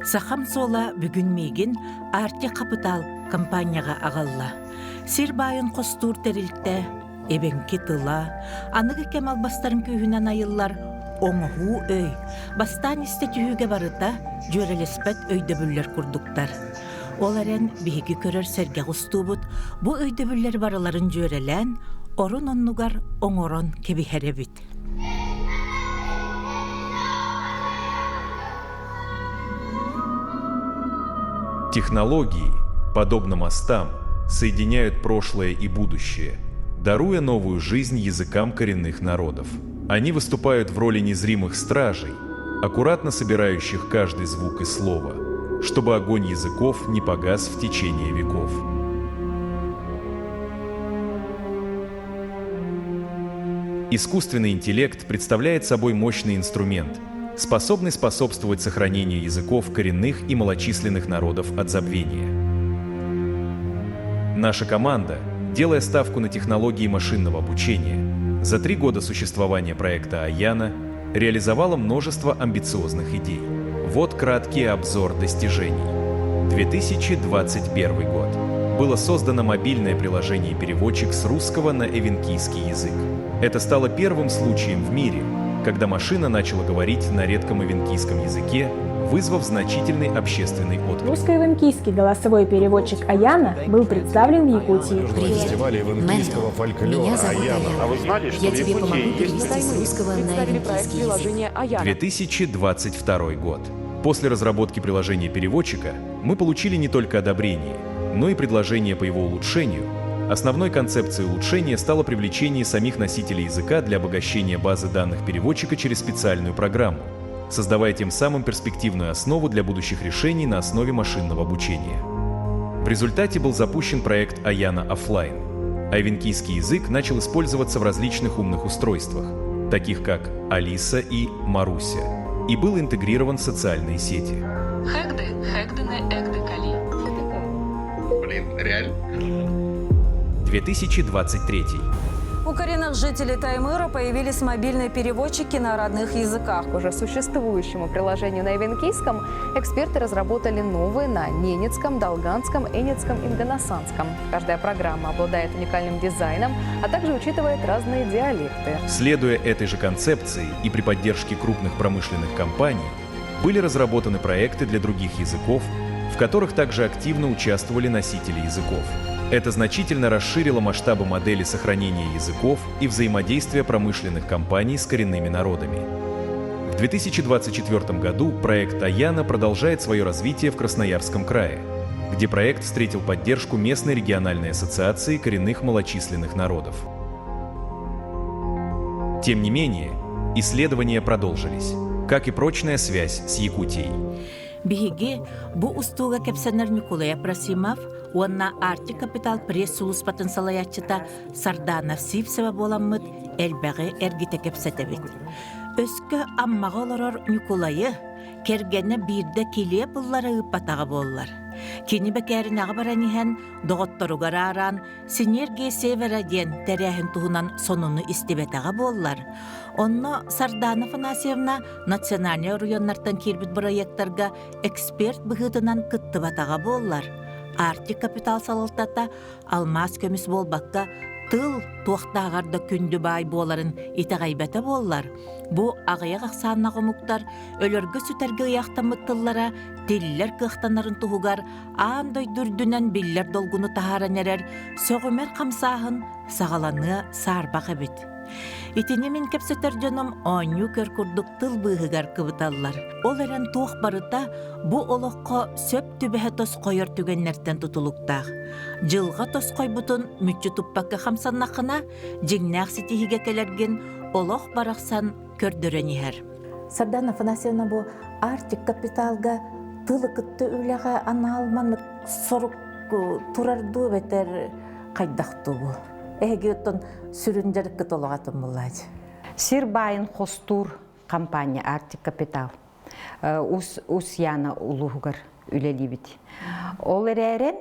Сахам суола бүгүн миигин Арти Хапытаал компанияҕа аҕалла. Сир баайын хостуур тэрилтэ эбэҥки тыла, аныгы кэм албастарын күүһүнэн айыллар оҥоһуу өй, бастаан истэ түһүүгэ барыта дьүөрэлэспэт өйдөбүллэр курдуктар. Ол эрэн биһиги көрөр сэргэх устуубут бу өйдөбүллэр барыларын дьүөрэлээн, орун оннугар оҥорон кэбиһэр эбит. Технологии, подобно мостам, соединяют прошлое и будущее, даруя новую жизнь языкам коренных народов. Они выступают в роли незримых стражей, аккуратно собирающих каждый звук и слово, чтобы огонь языков не погас в течение веков. Искусственный интеллект представляет собой мощный инструмент, способный способствовать сохранению языков коренных и малочисленных народов от забвения. Наша команда, делая ставку на технологии машинного обучения, за три года существования проекта «Аяна» реализовала множество амбициозных идей. Вот краткий обзор достижений. 2021 год. Было создано мобильное приложение-переводчик с русского на эвенкийский язык. Это стало первым случаем в мире, когда машина начала говорить на редком эвенкийском языке, вызвав значительный общественный отклик. Русско-эвенкийский голосовой переводчик Аяна был представлен в Якутии. Привет, фестивале эвенкийского фольклора Меня зовут Аяна. Аяна. А вы знали, что Я в тебе Якутии помогу есть перевести с русского на Представили проект эвенкийский язык. приложения Аяна. 2022 год. После разработки приложения переводчика мы получили не только одобрение, но и предложение по его улучшению. Основной концепцией улучшения стало привлечение самих носителей языка для обогащения базы данных переводчика через специальную программу, создавая тем самым перспективную основу для будущих решений на основе машинного обучения. В результате был запущен проект Аяна Оффлайн. А эвенкийский язык начал использоваться в различных умных устройствах, таких как Алиса и Маруся, и был интегрирован в социальные сети. Хэгды, хэгдены, эгды, кали. Блин, реально? 2023. У коренных жителей Таймыра появились мобильные переводчики на родных языках. К уже существующему приложению на эвенкийском эксперты разработали новые на ненецком, долганском, энецком и нганасанском. Каждая программа обладает уникальным дизайном, а также учитывает разные диалекты. Следуя этой же концепции и при поддержке крупных промышленных компаний, были разработаны проекты для других языков, в которых также активно участвовали носители языков. Это значительно расширило масштабы модели сохранения языков и взаимодействия промышленных компаний с коренными народами. В 2024 году проект «Аяна» продолжает свое развитие в Красноярском крае, где проект встретил поддержку местной региональной ассоциации коренных малочисленных народов. Тем не менее, исследования продолжились, как и прочная связь с Якутией. Биһиги бу устууга кэпсэнэр Ньукулай Апросимов уонна Арктик Капитал пресс-сулууспатын салайааччыта Сардаана Сивцева буоламмыт элбэҕи эргитэ кэпсэтэбит. Өскө Аммаҕа олорор Ньукулайы кэргэнэ биирдэ килиэп ыллара ыыппатаҕа буоллар. Кини бэкээринэҕэ баран иһэн доҕотторугар аараан Синергия Севера диэн тэрээһин туһунан сонуну истибэтэҕэ буоллар, онно Сардаана Афанасьевна национальнай оройуоннартан киирбит бырайыактарга эксперт быһыытынан кыттыбатаҕа буоллар, Арктик Капитал салалтата алмаас көмүс буолбакка, тыл туохтааҕар да күндү баай буоларын итэҕэйбэтэ буоллар, бу аҕыйах ахсааннаах омуктар өлөргө-сүтэргэ ыйаахтаммыт тыллара тиллэр кыахтанарын туһугар аан дойду үрдүнэн биллэр долгуну таһааран эрэр сөҕүмэр хамсааһын саҕаланыа саарбах эбит. Итини мин кэпсэтэр дьонум оонньуу көр курдук тыл быыһыгар кыбыталлар. Ол эрэн туох барыта бу олоххо сөп түбэһэ тосхойор түгэннэртэн тутулуктаах. Дьылҕа тосхойбутун мүччү туппакка хамсаннаххына, дьиҥнээх ситиһиигэ кэлэргин олох барахсан көрдөрөн иһэр. Сардана Афанасьевна бу Арктик капиталга тылы кытта үлэҕэ анаал маннык сорук турар дуу эбэтэр хайдах дуу бу? Эһиги оттон сүрүн дьарыккыт олоҕатын буллаачы. Сир баайын хостуур компания Арктик Капитал Ус Усьяна улууһугар үлэлиибит. Ол эрээрэн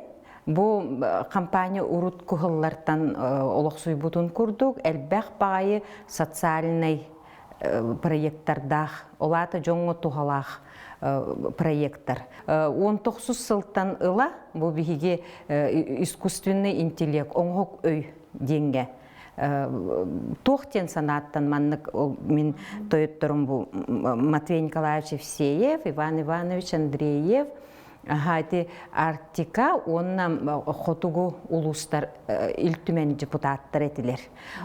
бу компания урут куһыллартан олохсуйбутун курдук элбэх баайы социальнай. проекттардаах, ол аата дьоҥҥо туһалаах проекттар. 19 сылтан ыла бу биһиги искусственный интеллект, оҥоһук өй диэҥҥэ туох диэн санааттан маннык мин тойотторум бу Матвей Николаевич Евсеев, Иван Иванович Андреев, Ити Арктика уонна хотугу улуустар Ил Түмэн депутаттар этилэр.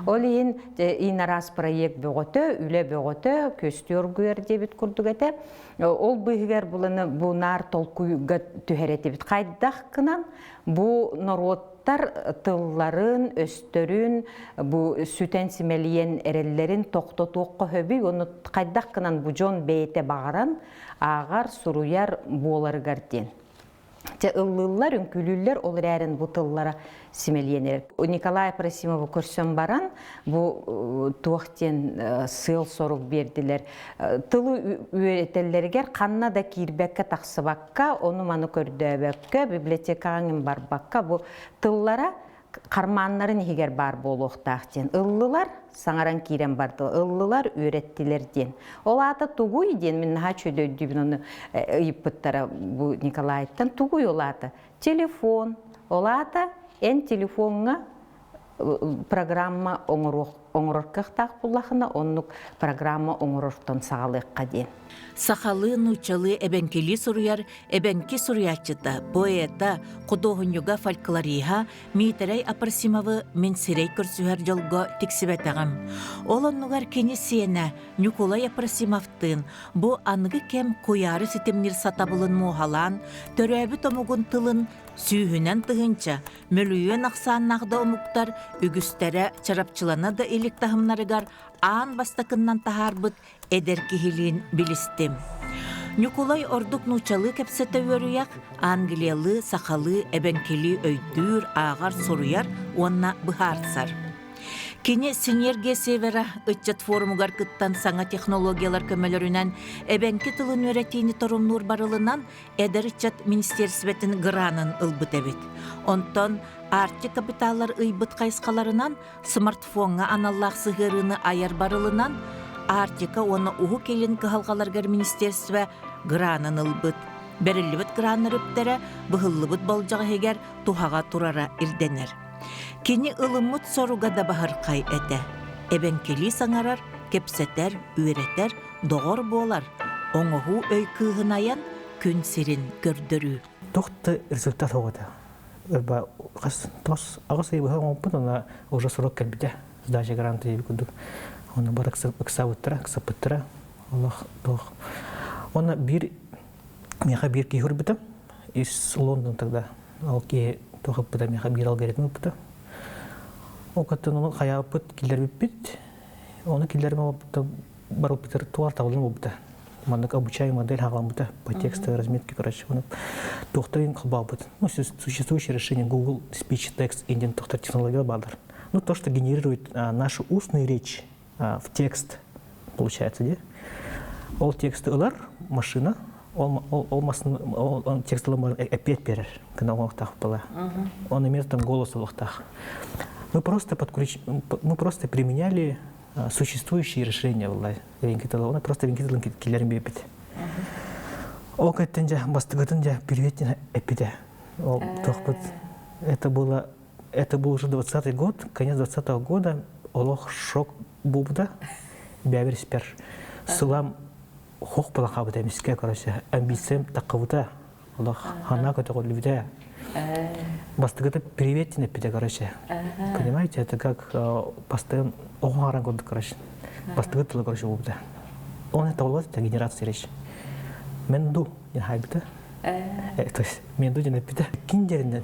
Ол иһин ин араас проект бөҕөтө, үлэ бөҕөтө, көстүү оргуйар диэбит курдук этэ. Ол быыһыгар буланы бу наар толкуйга түһэр этибит. Хайдах гынан бу норуоттар тылларын, өстөрүн, бу сүтэн симэлийэн эрэллэрин тохтотуохха хөбүй, ону хайдах гынан бу дьон бэйэтэ баҕаран ааҕар, суруйар буоларыгар диэн. Чэ ыллыыллар, үҥкүүлүүллэр, ол эрээрин бу тыллара симэлийэн эрэр. Николай Апросимовы көрсөн баран, бу туох диэн сыал-сорук биэрдилэр. Тылы үөрэтэллэригэр ханна да киирбэккэ, тахсыбакка, ону-маны көрдөөбөккө, библиотекаҕа иҥин барбакка, бу тыллара хармааннарын иһигэр баар буолуохтаах диэн ыллылар, саҥаран киирэн бардылар, ыллылар, үөрэттилэр диэн. Ол аата тугуй диэн мин наһаа үчүгэй өйдүүбүн ону ыйыппыттара бу Николайтан тугуй ол аата? Телефон. Ол аата эн телефоҥҥа программа оҥоруох оҥорор кыахтаах буоллахына, оннук программа оҥорортон саҕалыахха диэн. Сахалыы, нууччалыы эбэҥкилии суруйар эбэҥки суруйааччыта, поэта, худуоһунньуга, фольклориһа Миитэрэй Апросимовы мин сирэй көрсүһэр дьолго тиксибэтэҕим. Ол оннугар кини сиэнэ Ньукулай Апросимовтыын бу аныгы кэм куйаары ситимниир сатабылын муоһалаан, төрөөбүт омугун тылын сүүһүнэн тыһыынча, мөлүйүөн ахсааннаах да омуктар үгүстэрэ чарапчылана да илик таһымнарыгар аан бастакыннан таһаарбыт эдэр киһилиин билистим. Ньукулай ордук нууччалыы кэпсэтэ үөрүйэх, англиялыы, сахалыы, эбэҥкилии өйдүүр, ааҕар, суруйар уонна быһаарсар. Кини Синергия Севера ыччат форумугар кыттан саҥа технологиялар көмөлөрүнэн эбэҥки тылын үөрэтиини торумнуур барылынан эдэр ыччат министиэристибэтин гранын ылбыт эбит. Онтон Арктик капиталлар ыйбыт хайысхаларынан смартфоҥҥа аналлаах сыһыарыыны айар барылынан Арктика уонна Уһук Илин кыһалҕаларыгар министиэристибэ гранын ылбыт. Бэриллибит граннар үптэрэ быһыллыбыт болдьох иһигэр туһаҕа турара ирдэнэр. Кини ылыммыт соруга да баһырхай этэ. Эбэҥкилии саҥарар, кэпсэтэр, үөрэтэр, доҕор буолар, оҥоһуу өй кыыһын айан күн сирин көрдөрүү. Туох да результат оҕото. Ырба хас тос аҕыс ый быһа оҥоппут, она уже срок кэлбитэ. Сдача гранта диэбит курдук. Оны бар ыксабыттара, ыксаппыттара. Олох туох. Оны биир миэхэ биир киһи урбута. Из Лондон тогда. Ол киһи туох ыппыта миэхэ биир алгоритм ыппыта. Ол каттан ону хайааппыт киллэрбиппит. Ону киллэрим барылпытыр туар табылым буолбута. Маннык обучаемый модель хаҕаламмыта по текстовой разметке, короче, оны туохтарын холбообут. Ну, существующее решение Google Speech Text Engine тохтор технология баалар. Ну, то, что генерирует нашу устную речь в текст, получается, де? Ол тексті ылар машина, ол, ол, ол, ол, ол текст ылар опять берер, когда оңоқтақ была. Он имеет там голос олохтах. Мы просто, подключ... мы просто применяли существующие решения была. Венкитала, просто венкиталын киллерин биэпит. Ол кэттен же бастыгытын же привет эппите. Ол тохпут. Это было это был уже 20-й год, конец 20-го года, олох шок буубута. Бэбир спер. Сылам хох балахабыта эмиске, короче, амбициям таккабыта. Олох хана көтөҕүллүбүтэ. Бастыгыта привет эппитэ, короче. Понимаете, это как постоянно оҕо курдук, короче. Бастыгы тылы, короче, буолбута. Он это вот это генерация речи. Менду не хайбыта. То есть менду ден эппитэ. Киндеринен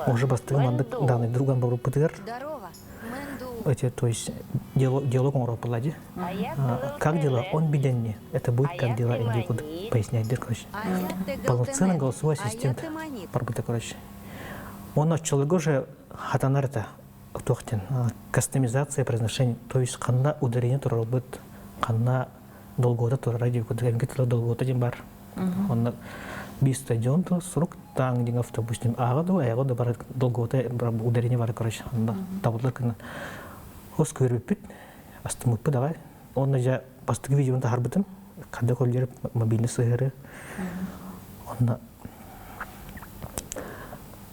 уже бастыгы мандык данный друган баруппытыгар. Эти, то есть диалог, диалог он ди. Как дела? Он беденни. Это будет как дела, инди пояснять, короче. Полноценный голосовой ассистент. Барбыта, короче. Он оччолорго же хатанар это туохтен кастомизация произношения, то есть ханна ударение турарбыт, ханна долгота турар дип курдук тыла долгота диэн бар. Онно биир стадион то сурук таң диэн автобус ааҕа да айаҕа да бар долгота ударение бар короче онно табыллар гына хос көрбүппүт астыммыппыт аҕай. Онно дьэ бастакы видеоны таһарбытым. Ханна көрүллэр мобильный сыһыары. Онно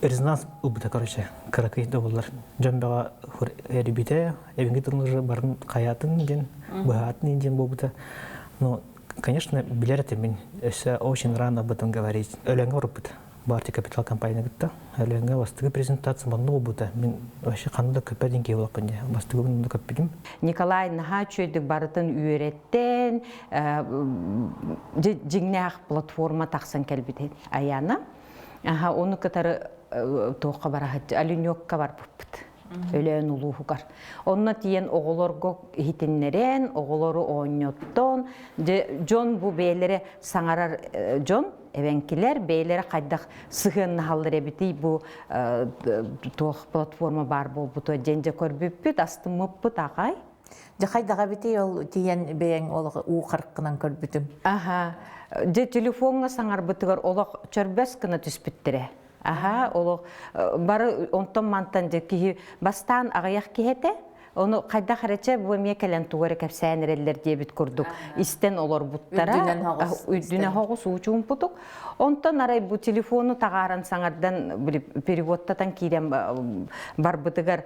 резонанс ылбыта, короче, кыракый да буоллар. Дьон бөҕө эрибитэ, эбиҥги тылын барын хайаатын диэн, быһаатын диэн буолбута. Но, конечно, билэр этим мин. Өссө очень рано об этом говорить. Өлөҥҥө барбыт. Баарти Капитал компания кытта. Өлөҥҥө бастакы презентация манна буолбута. Мин вообще ханна да көппөт диэн киһи буолаппын дии. Бастакыбын да көппүтүм. Николай наһаа үчүгэйдик барытын үөрэттэн, дьиҥнээх платформа тахсан кэлбит Аяна. Аха, ону кытары туохха бараһыт, Оленёкка барбыппыт. Өлөөн улууһугар. Онно тиийэн оҕолорго иһитиннэрэн, оҕолору оонньоттон, дьон бу бэйэлэрэ саҥарар дьон, эбэҥкилэр бэйэлэрэ хайдах сыһыаннаһаллар эбитий бу туох платформа баар буолбута диэн дьэ көрбүппүт, астыммыппыт аҕай. Дьэ хайдаҕа эбитий ол тиийэн бэйэҥ олох уу харкынан көрбүтүм? Аха. Дьэ телефоҥҥа саҥарбытыгар олох чөрбөс гына түспүттэрэ. Аха, олох бары онтон-мантан дьэ киһи бастаан аҕыйах киһи этэ. Ону хайдах эрэ чэ бу эмиэ кэлэн тугу эрэ кэпсээн эрэллэр диэбит курдук истэн олорбуттара. Үрдүнэн хоҕус. Үрдүнэн хоҕус уучуумпутук. Онтон арай бу телефону таҕааран саҥардан переводтатан киирэн барбытыгар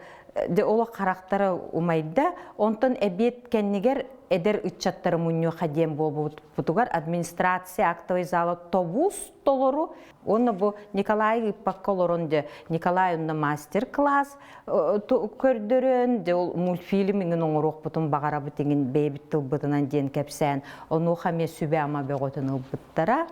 Дьэ олох харахтара умайда. Онтон эбиэт кэннигэр эдэр ыччаттары мунньуоха диэн буолбутугар администрация актовый зала тобус толору. Уонна бу Николай ыыппакка олорон дьэ Николай онно мастер-класс көрдөрөн дьэ ол мультфильм иҥин оҥоруохпутун баҕарабыт иҥин бэйэбит тылбытынан диэн кэпсээн онуоха эмиэ сүбэ-ама бөҕөтүн ылбыттара.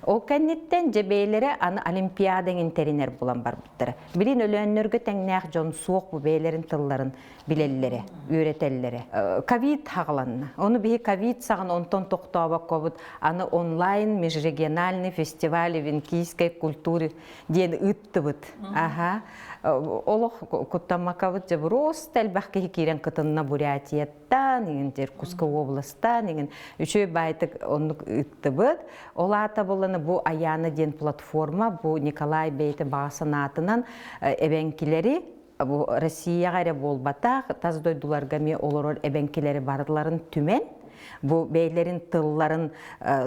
Ол кэнниттэн дьэ бэйэлэрэ аны олимпиада иҥин тэринэр булан барбыттара. Билин өлөөннөргө тэҥнээх дьон суох бу бэйэлэрин тылларын билэллэрэ, үөрэтэллэрэ. Ковид хаҕаланна. Ону биһи ковид саҕана онтон тохтообоккобут аны онлайн межрегиональный фестиваль эвенкийской культуры диэн ыыттыбыт. Аха. Олох куттаммакабыт дьэ просто элбэх киһи киирэн кытынна Бурятияттан, Аттан, иҥин Иркутскай областан, иҥин үчүгэй баайтык оннук ыыттыбыт. Ол аата буллана бу Аяна диэн платформа, бу Николай бэйэтэ баҕа санаатынан эбэҥкилэри бу Россияҕа эрэ буолбатах, тас дойдуларга эмиэ олорор эбэҥкилэри барыларын түмэн, бу бэйэлэрин тылларын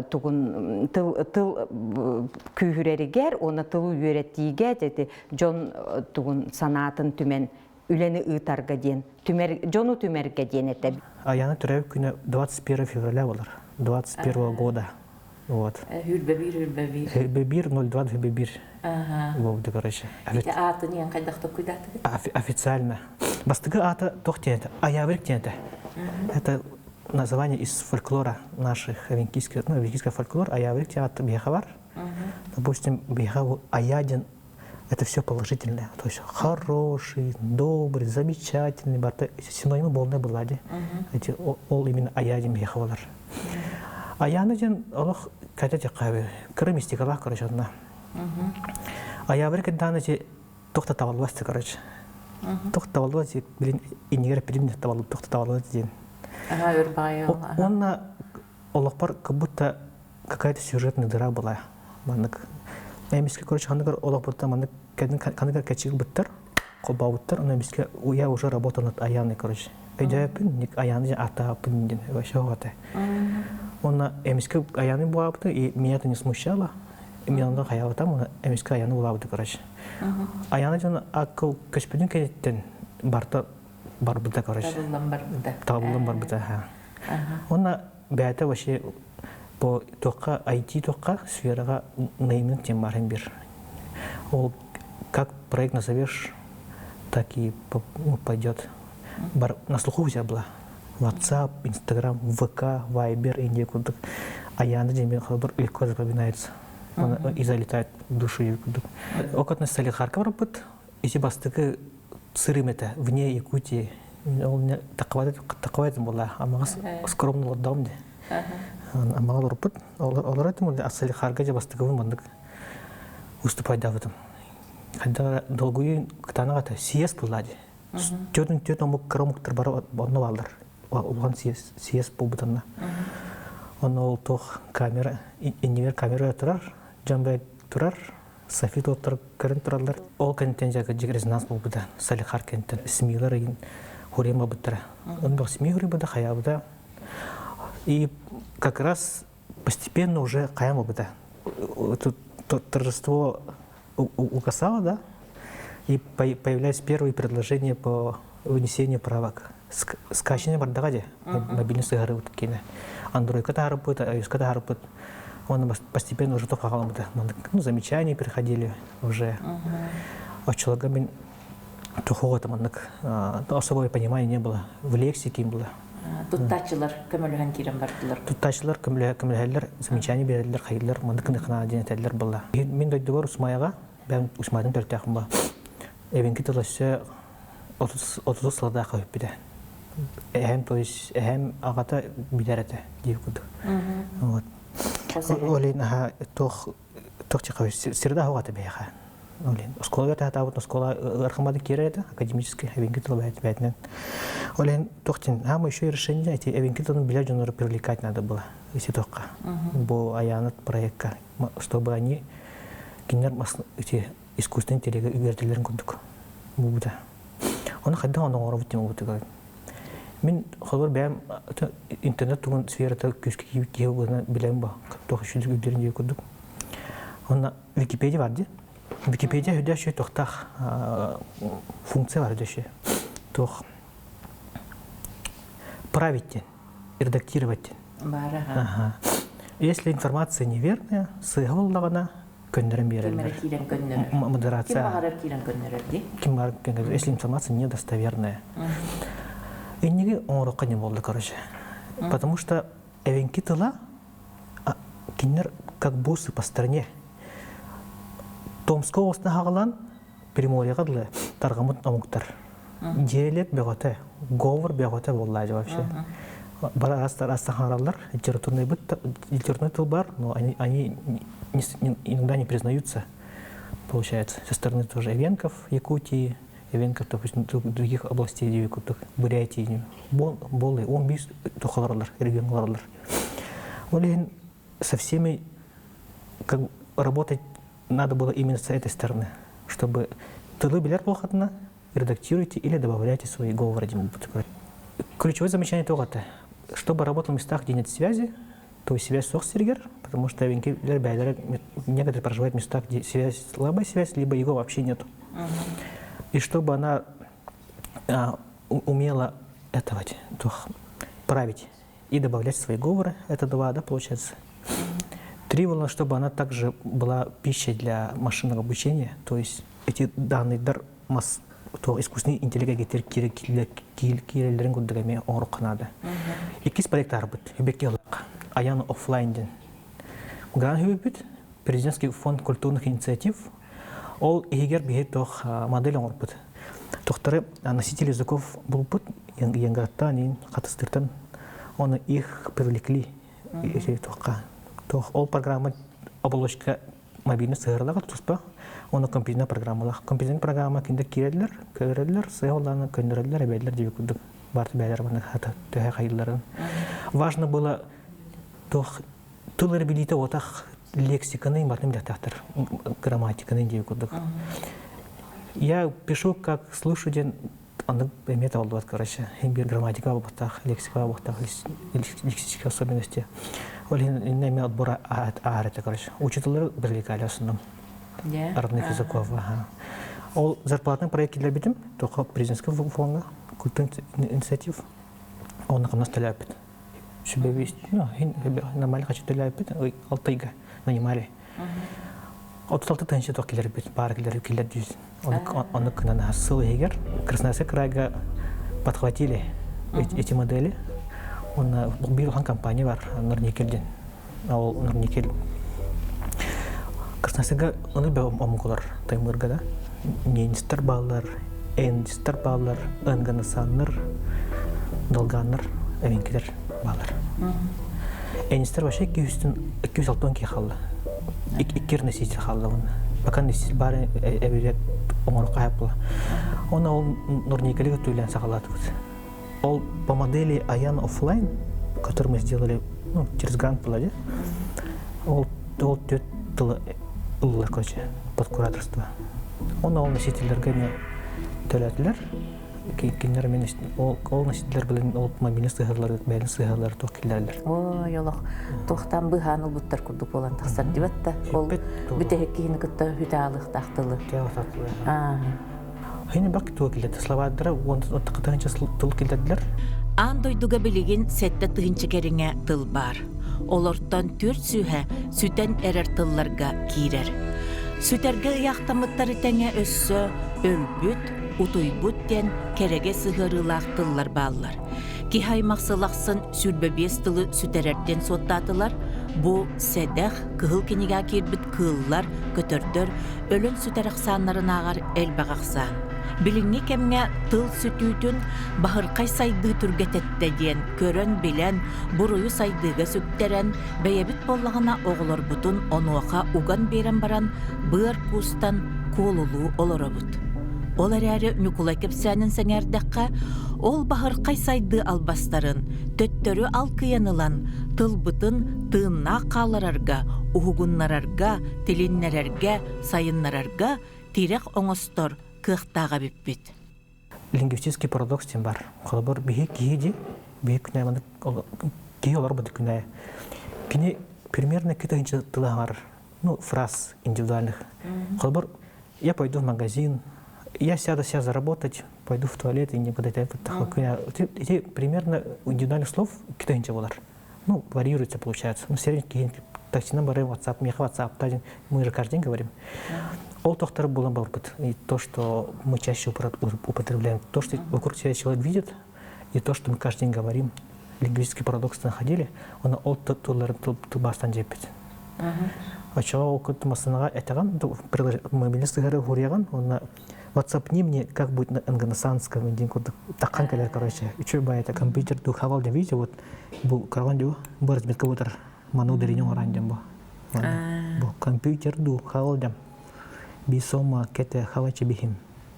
тугун тыл тыл күүһүрэригэр уонна тылы үөрэтиигэ дьон тугун санаатын түмэн үлэни ыытарга диэн, түмэр, дьону түмэргэ диэн этэ. Аяна төрөөбүт күнэ 21 февраля болар, 21 года. Вот. Хүрбэбир, хүрбэбир. Хүрбэбир, 02 хүрбэбир. Болды, короче. Аты не хайдах токуйдатыгыт? Официально. Бастакы аты тох диэн Аяврик диэн Это название из фольклора наших эвенкийских, ну, эвенкийский фольклор, Аяврик театр биһиэхэ Допустим, биһиэхэ Аядин это все положительное. То есть хороший, добрый, замечательный, барта синонимы болны была ди. Эти ол именно аядим ехалар. Аяны ден олох ката теккабы кыры мистикалах короче одна. Аябыр кеданы те тохта табалбас короче. Тохта табалбас блин иннигер пилим табалып тохта табалбас ден. Онна олохпар как будто какая-то сюжетная дыра была. Маннык эмискэ короче ханыгар олохпуттан маннык ханыгар кэчигил холбообуттар, ону эмискэ я уже работал над Аяной, короче. Өйдөөппүн, ник Аяны атааппын диэн вообще оҕото. Онно эмискэ Аяны буолаабыта, и меня это не смущало. Мен онно хаябатам, оны эмискэ Аяны булаабыта, короче. Аяны дьон акыл көспүтүн кэнниттэн барта барбыта, короче. Табыллан барбыта. Табыллан барбыта, Онно бэйэтэ вообще по туохха IT туохха сфераҕа нейминг диэн баар бир. Ол как проект назовешь, так и пойдет. Бар на слуху у тебя была. WhatsApp, Instagram, ВК, Viber, Индия курдук. Аяна диэн холобур легко запоминается. Он и залетает в душу курдук. Окотно Салихарка барбыт. Ити бастакы сырым этэ вне Якутии. Ол таквайт була. Амаҕа скромно олордоҕум ди. Амаҕа олорбут. Олор этим Салихарга же бастакыбын маннык уступайдаабытым. Хайда долгуйун кытаанах съезд була ди. Төрүн төрт омук кыра омуктар бары онно бааллар. Улахан съезд буолбутанна. Онно ол туох камера, иннигэр камера турар, дьон бай турар, Софи доктор көрөн тураллар. Ол кэнниттэн дьэ кырдьык резонанс буолбута. Салихар кэнниттэн СМИлар ыйын хурьем барбыттара. Онно СМИ хурьебыта хайаабыта. И как раз постепенно уже хайам обыта. Тут торжество угасало, да, и появлялись первые предложения по внесению правок. Скачивание бардаға де, мобильный сыгары уткене. Android-ка таарыппыт, iOS-ка таарыппыт. Он постепенно уже тоққа қаламыды. Ну, замечания приходили уже. Оччолорго мин тухуға таманнык особое понимание не было. В лексике было. Туттаачылар көмөлөһөн киирэн бардылар. Туттаачылар көмөлөһөллөр, замечание береллер, хайыллар, маннык кына диэн этэллэр была. Мин дойдубар Усмаяга, бэм Усмайдан төртөөхүм ба. Эбинки тыл өссө 30 сылдаах өппүтэ. Эһэм, то есть эһэм аҕата билэр этэ диир курдук. Вот. Олин аха туох туох среда хоҕата бэйэхэ. Олин оскуола таатаабыт оскуола ыархамады киирэр этэ академический эбинки тыл бэйэтинэн. Олин туохтин аама еще и решение эти эбинки тылын билэр дьоннору привлекать надо было если туохха. Бу аянат проектка, чтобы они кинилэр эти искусственный интеллеги үөрдэллэрин курдук буубута. Оны хайдах оны оҥоробут диэн буубутугар. Мин холобур бэйэм интернет тугун сферата күүскэ киирбит киһи буолан билэн ба туох үчүгэй үрдэрин диye курдук. Онно Википедия бар дии. Википедия үрдэ үчүгэй туохтаах функция бар үрдэ туох править диэн, редактировать диэн. Баар аха. Если информация неверная, сыыһа буоллаҕына көннөрөн биэрэллэр. Киирэн көннөрөр. Модерация. Ким баҕарар киирэн көннөрөр дии. Ким баҕарар көннөрөр. Если информация недостоверная. Инниги оҥороххо не болды, короче. Потому что эвенки тыла кинилэр как бусы по стране. Томского областына хаҕалаан Приморьеҕа дылы тарҕаммыт омуктар. Диалект бөҕөтө, говор бөҕөтө буолла вообще. Бары ас сахараллар, литературный быт, литературный тыл бар, но они, они иногда не признаются, получается, со стороны тоже эвенков Якутии, эвенков, допустим, других областей Бурятии, болы, он бис тухаларлар, регионларлар. Ол иһин со всеми как работать надо было именно с этой стороны, чтобы тылы билэр буолхатына редактируйте или добавляйте свои говоры. Ключевое замечание тоҕо чтобы работал в местах, где нет связи, то есть связь суох сиригэр, потому что некоторые проживают в местах, где связь слабая связь, либо его вообще нет. И чтобы она умела этого править и добавлять свои говоры, это два, да, получается. Три было, чтобы она также была пищей для машинного обучения, то есть эти данные дар мас то искусственный интеллект киирэллэрин курдук эмиэ оҥоруохха наада. Иккис проект бит Аян офлайн диэн. Грант үбүт Президентский фонд культурных инициатив ол иһигэр биһи туох модель оҥорбут. Тохторы носители языков булбут Янгаттан, ин Хатыстыртан оны их привлекли туохха. Туох ол программа оболочка мобильный сыһыаралаах туспа оны компьютерная программалаах. Компьютерная программа кинде киирэллэр, көрөллөр, сыһаллааны көннөрөллөр, эбэллэр диби курдук барты бээлэр маны хата төһө хайылларын. Важно было туох тыл эрэ отах лексиканы батын билэхтээхтэр грамматиканы диби курдук. Я пишу как слышу диэн аны эмиэ табыллыбат короче. Биир грамматика буолбатах, лексика буолбатах, лексические особенности. Ол иһин эмиэ отбор аар этэ короче. Учителлэр привлекали основном родных языков. Ага. Ол зарплатный проект киллэрбитим, только президентский фонда, культурный инициатив. Оны хамнас төлөөппүт. Сүбэбис, ну, нормально хочу төлөөппүт, алтайга нанимали. 36 тыһыынча туох киллэрбит, баар киллэр киллэр дүүс. Оны кынан сыл иһигэр Красноярский крайга подхватили эти модели. Он биир улахан компания бар, Норникель диэн. Ол Норникель Красноярскайга ону бе омугулар Таймырга да. Ненецтер баалар, эндистер баалар, энганасаннар, долганнар, эвенкилер баалар. Энистер вообще 262 халла. Иккир носитель халла он. Пока носитель бар эбилет оҥорук була. Оны ол Норникелге төлен саҕалаатыбыт. Ол по модели Аян офлайн, который мы сделали, ну, через грант была, ол ол төрт тылы ыллар, короче, под кураторство. Он ол носительдерге не төлөтүлэр. Кинилэр мен ол носителлэр билин ол мобильный сыһырлар бэйэлин сыһырлар туох киллэрэллэр. Ой, олох туохтан быһаан ылбыттар курдук буолан тахсар дибэт да. Ол бүтэһик киһини кытта хүтэ аалыахтаах тылы. Хини бак туо киллэрди. Словардара уон тыһыынча тыл киллэрдилэр. Аан дойдуга билигин 7000 кэриҥэ тыл баар. Олортон 4 сүүһэ сүтэн эрэр тылларга киирэр. Сүтэргэ ыйаахтаммыттары тэҥэ өссө өлбүт, утуйбут диэн кэрэгэ сыһыарыылаах тыллар бааллар. Киһи аймах сыл ахсын 25 тылы сүтэрэртэн суоттаатылар. Бу сэдэх, кыһыл кинигэ киирбит кыыллар, көтөрдөр өлөн сүтэр ахсааннарынааҕар элбэх ахсаан. Билиҥҥи кэмҥэ тыл сүтүүтүн баһырхай сайдыы түргэтэттэ диэн көрөн-билэн, буруйу сайдыыга сүктэрэн, бэйэбит буоллаҕына оҕолорбутун онуоха уган биэрэн баран, быар куустан куолулуу олоробут. Ол эрээри Ньукулай кэпсээнин сэҥээрдэххэ, ол баһырхай сайдыы албастарын төттөрү алкыйан ылан, тылбытын тыыннаах хаалларарга, уһугуннарарга, тилиннэрэргэ, сайыннарарга тирэх оҥостор кыахтаах эбиппит. Лингвистический парадокс диэн бар. Холобур, биһи киһи ди, биһи күнэ киһи олорбут күнэ. Кини примерно кытыһынча тылы ну, фраз индивидуальных. Холобур, я пойду в магазин, я сяду сейчас заработать, пойду в туалет и не буду Эти примерно индивидуальных слов кытыһынча болар. Ну, варьируется получается. Ну, средний таксина бары WhatsApp, меха WhatsApp, мы же каждый день говорим. Ол тохтар булан барбыт. И то, что мы чаще употребляем, то, что вокруг себя человек видит, и то, что мы каждый день говорим, лингвистический парадокс находили, он ол тылларын тылбаастан жеппит. Очоҕо ол масынаҕа этэҕин, мобильный сыһары хуруйаҕын, уонна WhatsApp не мне как будет на англосанском дин курдук таққан кэлэр, короче. Үчү бай это компьютер ду хавал ден видите, вот бу карган ду бу разметка бутар ману дериню оран ден бу. Бу компьютер ду хавал дем бисома кете хавачи бихим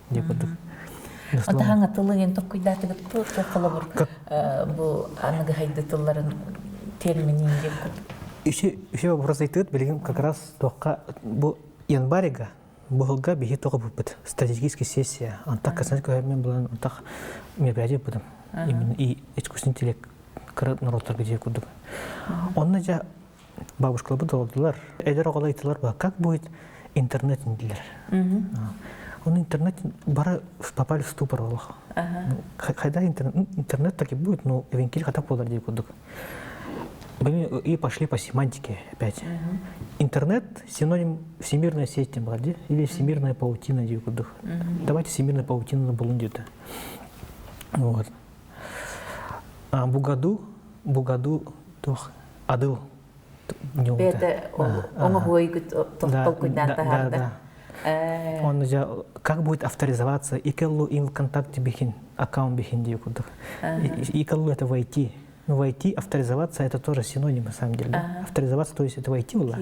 деп курдук. Отаһаҥа тылын токкуйдаатыгыт холобур бу аныгы хайды тылларын терминин диэн курдук. Еще еще вопрос айтыт билигин как раз туохха бу январьга бу биһи тоҕо буппут стратегический сессия антах касанс көһөрмен булан антах мероприятие бутым именно и искусственный интеллект кыра народтарга дии курдук. Онно жа бабушкалар долдулар эдэр оҕолор ыйтылар как будет интернет диилэр. Он интернет бара попали в ступор олох. Когда интернет, интернет так и будет, но эвенкиль хата болар дии курдук. И пошли по семантике опять. Интернет синоним всемирная сеть была, или всемирная паутина дии курдук. Давайте всемирная паутина на где-то. Вот. А бугаду, бугаду тох адыл. Бэйэтэ оҥоһуойгут толкуйдаан таһаарда. Он как будет авторизоваться, икеллу им ВКонтакте бихин, аккаунт бихин дии курдук. Икеллу это войти. Ну, войти, авторизоваться, это тоже синоним на самом деле. Да? Авторизоваться, то есть это войти было.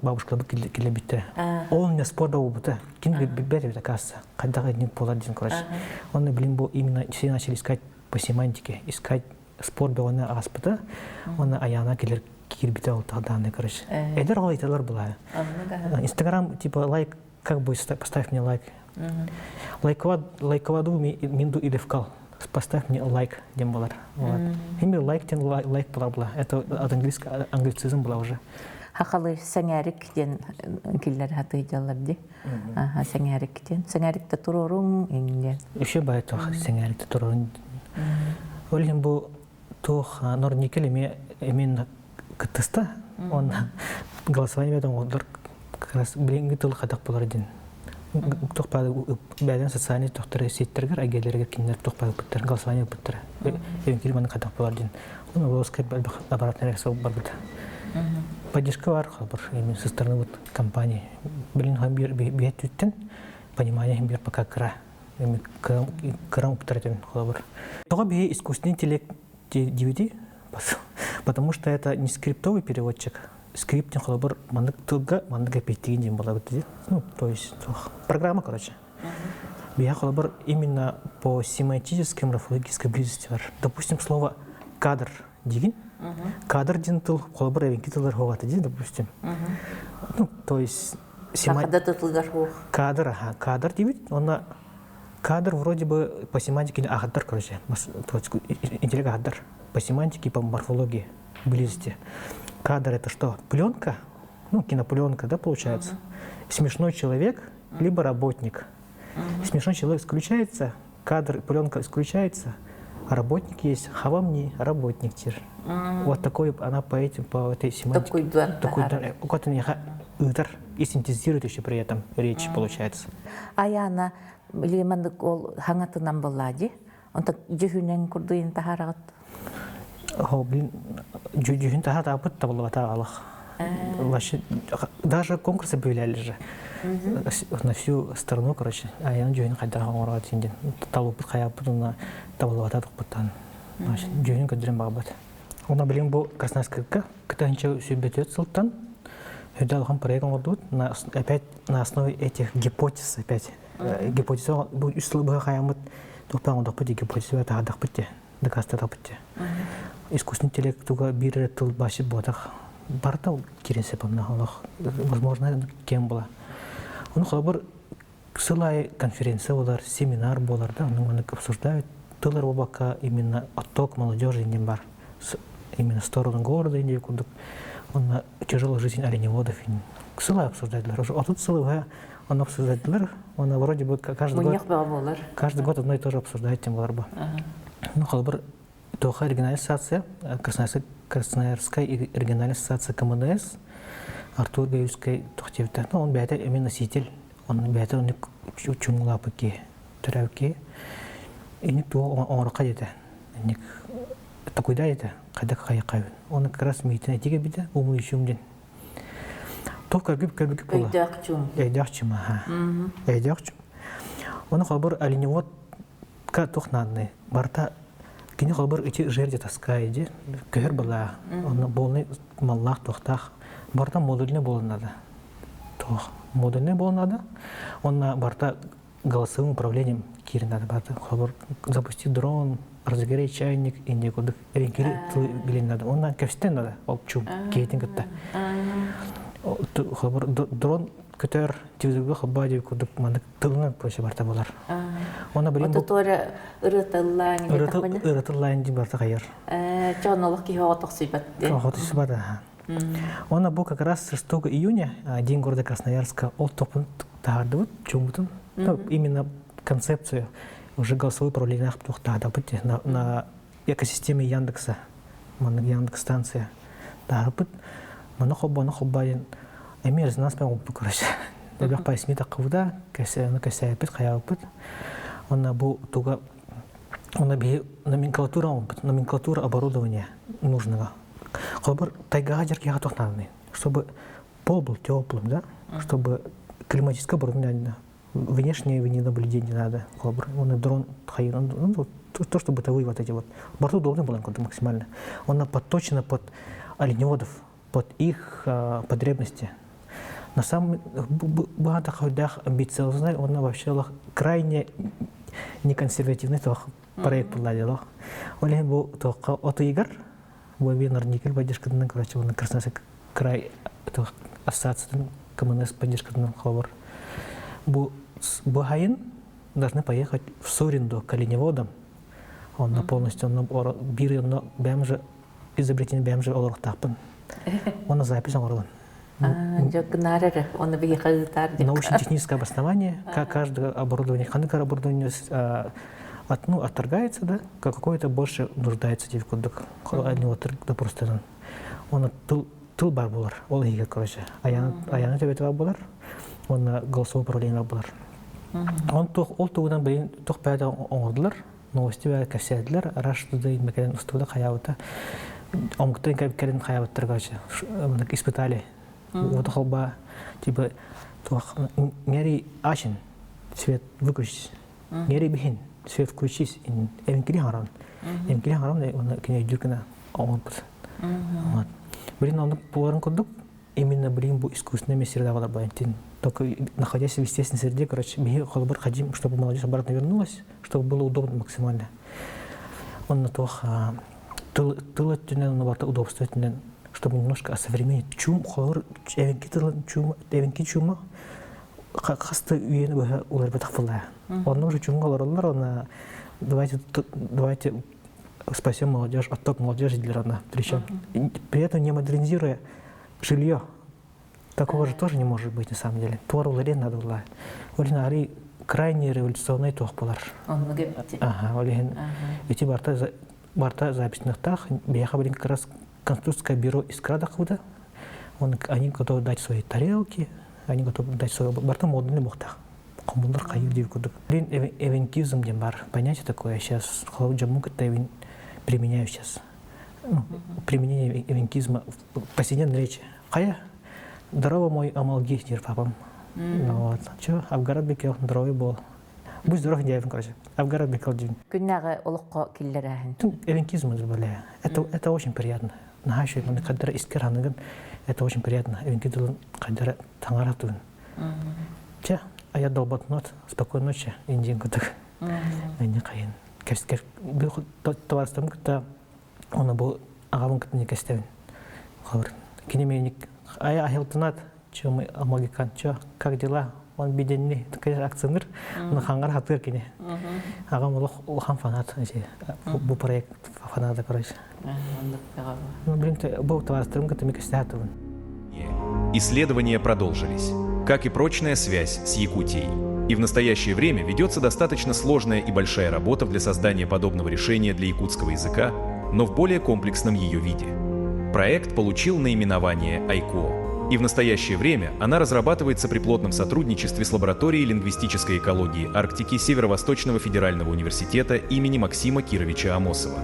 Бабушка килебитте. Он мне спор бута. Кин бибер это касса. Когда один пол один, короче. Он, блин, был именно все начали искать по семантике, искать спор бөҕөнө ааспыта уонна Аяна кэлэр киирбитэ ол данные, короче. Эдэр оҕо ыйталар была. Инстаграм, типа, лайк, как будет, поставь мне лайк. Лайковаду минду или вкал. Поставь мне лайк, дем болар. Вот. Именно лайк тен лайк была была. Это от английского, англицизм была уже. Хахалы сэҥээрик диэн киллэр хатыйдаллар ди. Аха сэҥээрик диэн. Сэҥээрикте туруоруҥ диэн. Еще байтох сэҥээрикте туруоруҥ. Ол иһин бу туох Норникель эмиэ эмиэ кыттыста. Он голосование оҥордор как раз билиҥҥи тыл хатах болар диэн. Туох бэйдэн социальный тохтор сеттергер агелерге кинилер туох ыппыттар голосование ыппыттар. Эвенкил маны хатах болар диэн. Он волоска обратная реакция барбыта. Поддержка бар холбор именно со стороны вот компании. Блин, биэт түттен понимание бир пока кыра. Кыра уптар холобур. Тоҕо биһи искусственный интеллект DVD, потому что это не скриптовый переводчик. Скрипт холобур маннык тылга маннык эпиттигин диэн буолабыт Ну, то есть программа, короче. Биһи холобур именно по семантической морфологической близости бар. Допустим, слово кадр дигин. Кадр дин тыл холобур эвенки тыллар хоҕата ди, допустим. Ну, то есть Саха да тылыгар Кадр, ага, кадр дибит, онна. Кадр вроде бы по семантике аһардар, короче, интеллект аһардар. По семантике, по морфологии близости. Кадр это что? Пленка? Ну, кинопленка, да, получается? Смешной человек, либо работник. Смешной человек исключается, кадр, пленка исключается, а работник есть, хавамни, работник тир. Вот такой она по этим, по этой семантике. Такой Такой и синтезирует еще при этом речь, получается. Аяна лиманнык ол хаҥатынан буолла дии. Онтон дьүһүнэн курдуйун таһаараҕыт. О, блин, дьүһүн таһаатаабыт табыллыбата алах. Вообще, даже конкурсы объявляли же. На всю страну, короче. А я дьүһүн хайдах оҥороо диэн талыппыт хайааппыт уонна табыллыбата тохпуттан. Дьүһүн көрдөрөн баҕарбат. Онно билин бу Красноярскайга кытаанча сүүрбэтиэт сылтан үрдэ улахан проект оҥордубут. Опять на основе этих гипотез опять. Гипотеза бу үс сыл быһа хайаммыт тухпаан оҥордохпут гипотеза таһаардахпыт дии, дакаастатахпыт дии. Искусственный интеллект туга биир эрэ тыл башы буотах барыта киирэн сөп онно олох возможно кем была. Ону холобур сыл аайы конференция болар, семинар болар да, ону маннык обсуждают. Тыл эрэ буолбакка именно отток молодежи диэн бар. Именно сторону города индия курдук. Онно тяжелая жизнь оленеводов сыл аайы обсуждадылар. Уже отут сыл быһа оны обсуждадылар. Оны вроде бы каждый год каждый год одно и то же обсуждают тем болар бу. Ну, холобур Тоха региональная ассоциация, Красноярская региональная ассоциация КМНС, Артур Гаевскай тохтебита. Ну, он бэйэтэ эмиэ носитель, он бэйэтэ он чуҥулаапыки, төрөөбүки. Иник туох оҥорохха диэтэ. Иник такуйда диэтэ, хайдах хайа Он как раз миитин этигэ битэ, умный чум диэн. Туох көргүп көрбүк була. Өйдөөх чум. Өйдөөх чум, аха. Өйдөөх чум. Оны холобур оленевод туох нааданы барыта кини холобур ити жерди таскай ди көһөр была онно полный маллаах туохтаах барыта модульный буолан надо туох модульный буолан надо онно барыта голосовым управлением киирэн надо барыта холобур запусти дрон разогрей чайник инде курдук эриҥкири тылы билин надо онно кэпсэтэн надо ол чум киһитин кытта холобур дрон көтөр телевизорга холбоо диэбит курдук маннык тылынан короче барта болар. Оны билин бу Ототуора ырытыллаан ырытыллаан дии барта хайар. Чонолох киһи оҕотохсуйбат. Оҕотохсуйбат Оны бу как раз 6 июня День города Красноярска ол топун таһаардыбыт чууммутун. Именно концепцию уже голосовой управление таһаардыбыт на, на экосистеме Яндекса. Маннык Яндекс станция таһаарбыт. Маны холбону холбоон эмиэ резонанс мен оппут короче. Элбэх поясни таххыбыта, кэсэни кэсээппит, хайаабыппыт. Онно бу туга онно биһи номенклатура оҥорбут, номенклатура оборудования нужного. Холобур, тайгаҕа дьэркиэҕэ туох нааданы? Чтобы пол был теплым, да? Чтобы климатическое оборудование внешнее наблюдение надо. Холобур, он дрон ну, то, что бытовые вот эти вот. Борту удобно было максимально. Он подточено под оленеводов, под их потребности. На самом деле, амбициозный, он вообще крайне неконсервативный проект был. Ол иһин бу туохха от ыйыгар бу эмиэ Норникель поддержкатынан короче уонна Красноярский край ассоциациятын КМНС поддержкатынан холобур бу бу хайын должны поехать в Суринду к оленеводам онно полностью онно биир онно бэйэм же изобретение бэйэм же олоруохтаахпын онно запись оҥоролун Научно-техническое обоснование, как каждое оборудование, ханнык оборудование от, ну, отторгается, да, как какое-то больше нуждается деп курдук. Да просто он тыл тыл бар болар, ол иһигэр короче. Аяны аяны төбөтө бар болар, уонна голосовой управление бар болар. Он туох ол тугунан билин туох бэйэтэ оҥордулар, новости бэйэ кэпсээтилэр, Rush Today мэкэлэн устубута хайаабыта. Омуктан кэлин хайаабыттар короче, испытали. Вот холба типа туох ҥэри ачин свет выключить. Ҥэри биһин свет включись эмкили харан. Эмкили харан оны кине өйдүүр гына оҥорбут. Вот. Блин, оннук буоларын курдук именно блин бу искусственный среда была бы только находясь в естественной среде, короче, биһи холобур хотим, чтобы молодежь обратно вернулась, чтобы было удобно максимально. Он на туох тыл тыл өттүнэн барыта удобство өттүнэн чтобы немножко осовременить чум холобур эвенки тылын чум эвенки чума. Хаста үйэни быһа уларбатах була. Онно уже чуҥга олороллор, она давайте давайте спасем молодежь, отток молодежи для она. Причем при этом не модернизируя жилье. Такого же тоже не может быть на самом деле. Туар уларен надо было. Олин ари крайне революционный туох болар. Ага, олин эти барта барта записныхтах, бияха блин как раз конструкторское бюро Искра куда. Он, они готовы дать свои тарелки, они готовы дать свой барта модный мохтах. Коммундар хайыр дип курдук. Блин, эвенкизм диэн бар. Понятие такое сейчас. Дьоммун кытта применяю сейчас. Ну, применение эвенкизма в повседневной речи. Хайа, здорово мой амалги, диир папам. Ну вот. Че, Авгарат Бекел, здоровый был. Будь здоров, дядя, короче. Авгарат Бекел день. Күннээҕи олоххо киллэрээһин. Эвенкизм это, это, это очень приятно. Наһаа үчүгэй каддара искер ханыгын это очень приятно. Эвенки тылын каддара таҥара туын. Чэ, ая долботнот, спокойной ночи, индиен кытык. Энни кайын. Кэскер товарыстым кытта оны бу аҕабын кытта не кэстэбин. Хабыр. Кини меник ая ахилтынат, чё мы амагикан, чё, как дела? Он биденни, конечно, акционер, но хангар хатыр кини. Аҕам олох улахан фанат, бу проект фаната, короче. Ну, блин, бу товарыстарым кытта ми кэстэхатыбын. Исследования продолжились, как и прочная связь с Якутией. И в настоящее время ведется достаточно сложная и большая работа для создания подобного решения для якутского языка, но в более комплексном ее виде. Проект получил наименование «Айко», и в настоящее время она разрабатывается при плотном сотрудничестве с лабораторией лингвистической экологии Арктики Северо-Восточного федерального университета имени Максима Кировича Амосова.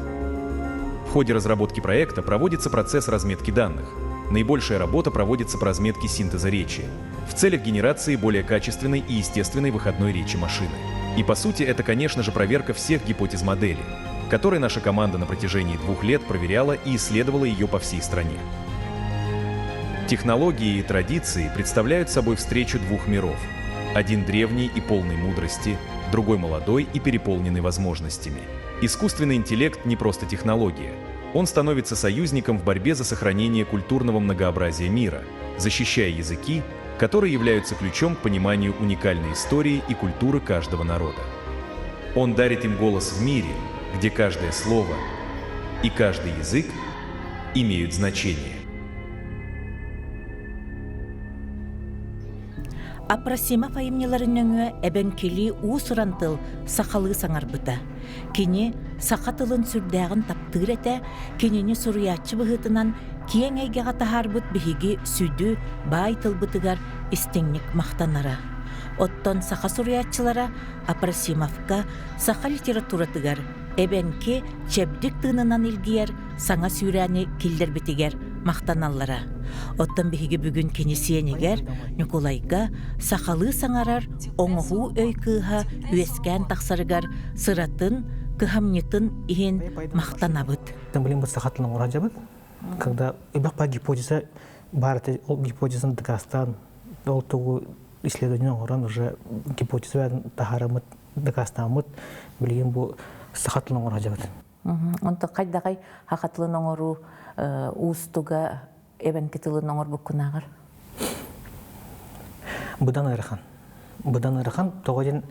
В ходе разработки проекта проводится процесс разметки данных. Наибольшая работа проводится по разметке синтеза речи в целях генерации более качественной и естественной выходной речи машины. И по сути это, конечно же, проверка всех гипотез модели, которой наша команда на протяжении 2 лет проверяла и исследовала ее по всей стране. Технологии и традиции представляют собой встречу двух миров. Один древний и полный мудрости, другой молодой и переполненный возможностями. Искусственный интеллект не просто технология. Он становится союзником в борьбе за сохранение культурного многообразия мира, защищая языки, которые являются ключом к пониманию уникальной истории и культуры каждого народа. Он дарит им голос в мире, где каждое слово и каждый язык имеют значение. Апросимов айымньыларын нөҥүө эбэҥкилии уус-уран тыл сахалыы саҥарбыта. Кини саха тылын сүрдээҕин таптыыр этэ, кинини суруйааччы быһыытынан киэҥ эйгэҕэ таһаарбыт биһиги сүдү, баай тылбытыгар истиҥник махтанара. Оттон саха суруйааччылара Апросимовка саха литературатыгар эбэҥки чэбдик тыынынан илгийэр саҥа сүүрээни киллэрбитигэр махтаналлара. Оттон биһиги бүгүн кини сиэнигэр Ньукулайга сахалыы саҥарар оҥоһуу өй кыыһа үөскээн тахсарыгар сыратын, кыһамньытын иһин махтанабыт. Блин, саха тылын оҥоро Когда по гипотеза баар ол гипотезаны дакаастаан ол тугу исследование оҥорон уже гипотеза таһаарыммыт дакаастааммыт билигин бу саха тылын оҥоро сылдьабыт. Онтон хайдаҕай саха тылын оҥоруу уустуга эбэҥки тылын оҥорбуккунааҕар? Быдан ыарахан. Быдан ыарахан тоҕо диэн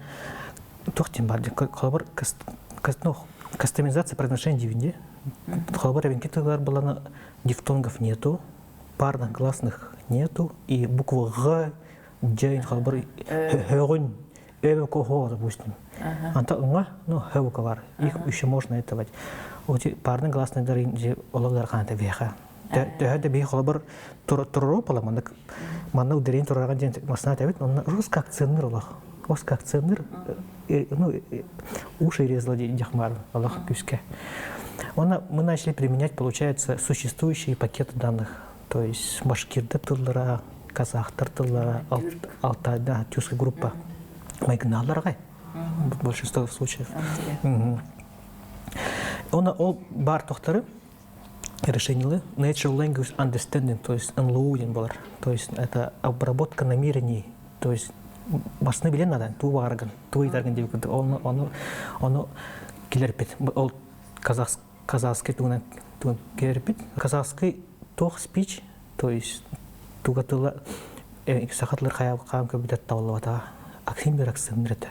туох диэн баар холобур ну, кастомизация произношения диибин Холобур эбэҥки тылыгар буланы дифтонгов нету, парных гласных нету, и буква Г, Дж, холобур һөҕүн, ө допустим. Анта уҥа, ну, һ буква бар. Их еще можно этого. Вот парный гласный дары ологлар ханата веха. Төһө да биһи холобур туруру пола маннык манна ударение турарга диэн масна табит, онно русский акценныр олох. Русский акценныр, ну, уши резала дяхмар, олох күске. Оны мы начали применять, получается, существующие пакеты данных. То есть башкирда тыллара, казахтар тыллара, алтай, да, тюркская группа. Майгыналарга в большинстве случаев. Оны ол бар тохтары решение Natural Language Understanding, то есть НЛУ диэн болар. То есть это обработка намерений, то есть басны билен надо, туу бааргын, туу ыйтаргын деп оны оны оны килерпит. Ол казах казахский тугунан килерпит. Казахский тох speech, то есть туга тыла Саха тылыр хаан көрбүтэр табыллыбатаҕа. Хин бир акценныр этэ.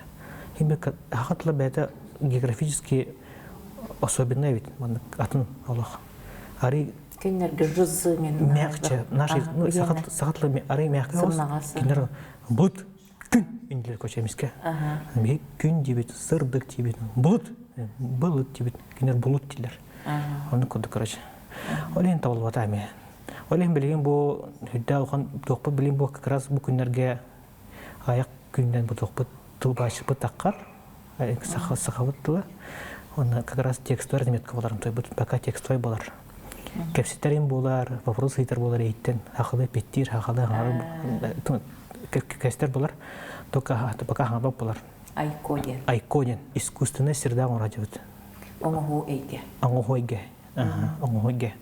Хин бир саха тыла бэйэтэ географически особенный эбит. Маннык атын олох. Арый Кинилэргэ жызы мен мягче. Наши ну, саха тыла арый мягкий Кинилер бұлт күн инделер көчемиске. Биһи күн диэбит, сырдык диэбит, булут, былыт диэбит, кинилэр булут дииллэр. Оннук курдук, короче. Ол иһин табыллыбата эмиэ. Ол иһин билигин бу үрдээх улахан туохпут билигин бу как раз бу күннэргэ аяк күннэн бу туохпут тылбаасчыппыт таххар саха сахабыт тыла уонна как раз текстовай разметка боларын тойбут пока текстовай болар кэпсэтэрин буолар вопрос ыйтар буолар эйиттен хахалы петтир хахалы кэстер болар только пока хаҥабап болар Айкоден. Айкоден искусственный среда оҥоро Оҥоһуу эйгэ. Оҥоһуу эйгэ. Оҥоһуу эйгэ.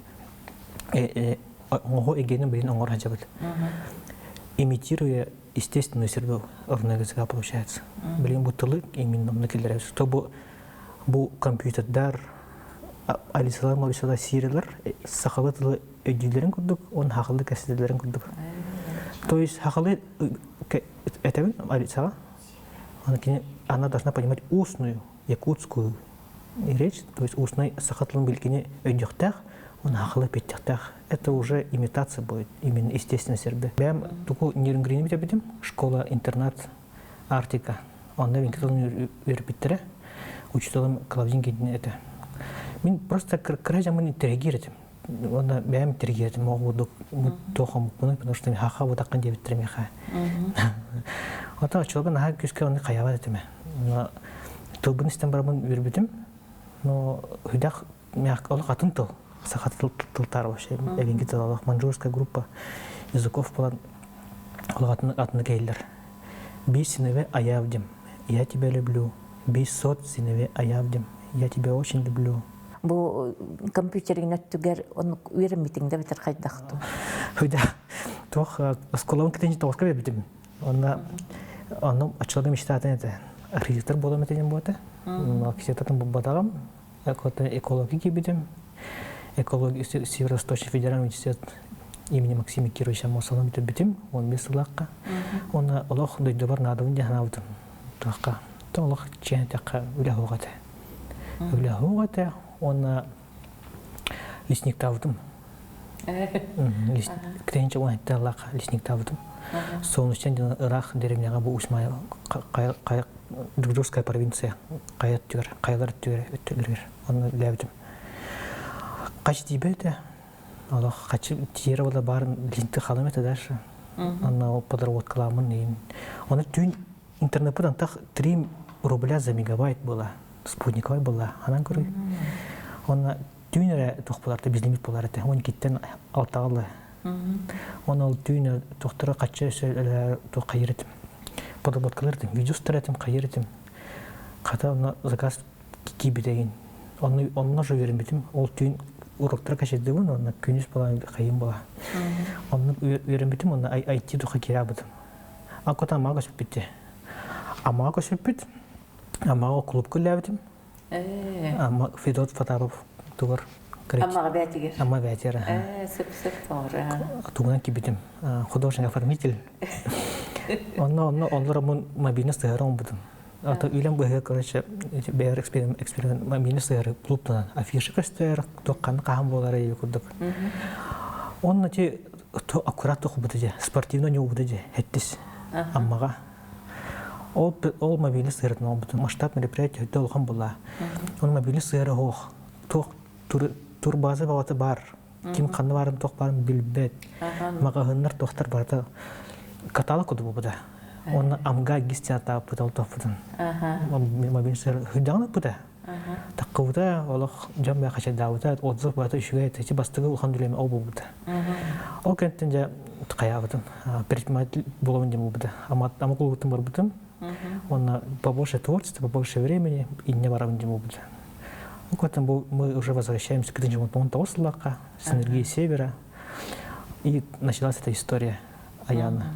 Оҥоһуу эйгэни билин оҥоро сылдьабыт. Имитируя естественную среду родного языка получается. Билин бу тылы именно онно киллэрэр. То бу бу компьютердар Алисалар, Малисалар, Сирилар сахалыы тылы өйдүүллэрин курдук, он хахалы кэсэтэллэрин курдук. То есть хахалы этэбин Алисаҕа, она должна понимать устную якутскую речь, то есть устной саха тылын билгини өйдүөхтээх, он хахалы петтехтээх. Это уже имитация будет, именно естественной среды. Бэм туку Нерюнгрини бүтэрбитим, школа-интернат Арктика. Онно эвенки тылын үөрпүттэрэ. Учителым Клавдин Гедин этэ. Мин просто кыра жамын интергир этим. Онно бэйэм интергир этим, оҕудук туохомукпунуй, потому что хаха бутаккын диэбиттэрэ миэхэ. Ото очолго наһаа күүскэ онно хайаабат этим. Тылбын истэн барабын үөрбүтүм. Но хүдэх олох атын тыл. Саха тылтар вообще эвенки тыл олох маньчжурская группа языков буолан олох атын атын кейлер. Би синове аявдим, я тебя люблю. Би сот синове аявдим, я тебя очень люблю. Бу компьютерин өттүгэр оннук үөрэммитиҥ да битэр хайдахту? Хүдэ туох осколон китинчи тоҕуска бербитим. Онно онно оччолорго мечтаатын этэ. Архитектор буолам этиним буота. Архитектортан булбатаҕым. Экология киирбитим. Экология Северо-Восточный федеральный университет имени Максима Кировича Аммосова бүтэрбитим. 15 сыллаахха. Уонна олох дойдубар наадабын диэн санаабытым. Туохха. Олох чиэн тэххэ үлэ суох этэ. Үлэ суох этэ. Уонна лесниктаабытым. Киренче уон аллаах лесниктаабытым. Солнечный диэн ыраах деревняҕа бу Усмая Джугджурская провинция хайа өттүгэр, хайалар өттүгэр өттүлэригэр онно үлээбитим. Хач тиийбэт олох хачы тиэрэ буола баар линты халым этэ дальше. Онно подработкаламмын иин. Оны түүн интернетпыт антах 3 рубля за мегабайт была, спутниковай была. Анан көрүй. Онно түүн эрэ туох буолар безлимит буолар этэ. Он киттен алтаҕалы. Оны ол түүн туохтара хачча өсө туох хайыр этим. Подработкалар этим, видео устар этим, хайыр этим. Хата онно заказ киирбитэгин. Онно онно же үөрэммитим. Ол түүн уроктара кэчэддибин, онно күнүс була хайым була. Онно үөрэммитим, онно IT духа киирабытым. Аккота амаға көсүппүт. Амаға көсүппүт. Амаға клубка үллээбитим. Ама Федот Фатаров тугар Амаға бәтигер. Ама бәтигер. Сөп сөп тоҕор. Тугунан кибитим. Художник-оформитель. Онно онно оллор мун мобильный сыһары оҥбутум. Ата үлэм быһыга короче бэйэр эксперимент эксперимент мобильный сыһары клубтанан афиша көстөр, туох хаһан буолара или курдук. Онно ти аккурат тухубута же, спортивный ньуубута же, хеттис аммаға. Ол ол мобильный сыһырытын оҥбутум. Масштаб мероприятие өтө улахан буолла. Ол мобильный сыһыры хоох туох турбаза баҕата бар. Ким ханна баарын туох баарын билбэт. Маҕаһыыннар туохтар барыта каталог курдук буолбута. Онно амга гистиатааппыт ол туохпутун. Мобильный сыһыр хыдьаҕын ыппыта. Таккыбыта олох дьон бэйэ хачайдаабыта, отзыв барыта үчүгэй этэ. Бастакы улахан үлэм ол буолбута. Ол кэнниттэн дьэ хайаабытым. Предприниматель буолабын диэн буолбута. Ама ама кулугуттан барбытым. Уонна побольше творчества, побольше времени инне барабын диэн буолбута. Ну, потом мы уже возвращаемся к 19 сыллаахха, синергии севера. И началась эта история Аяна.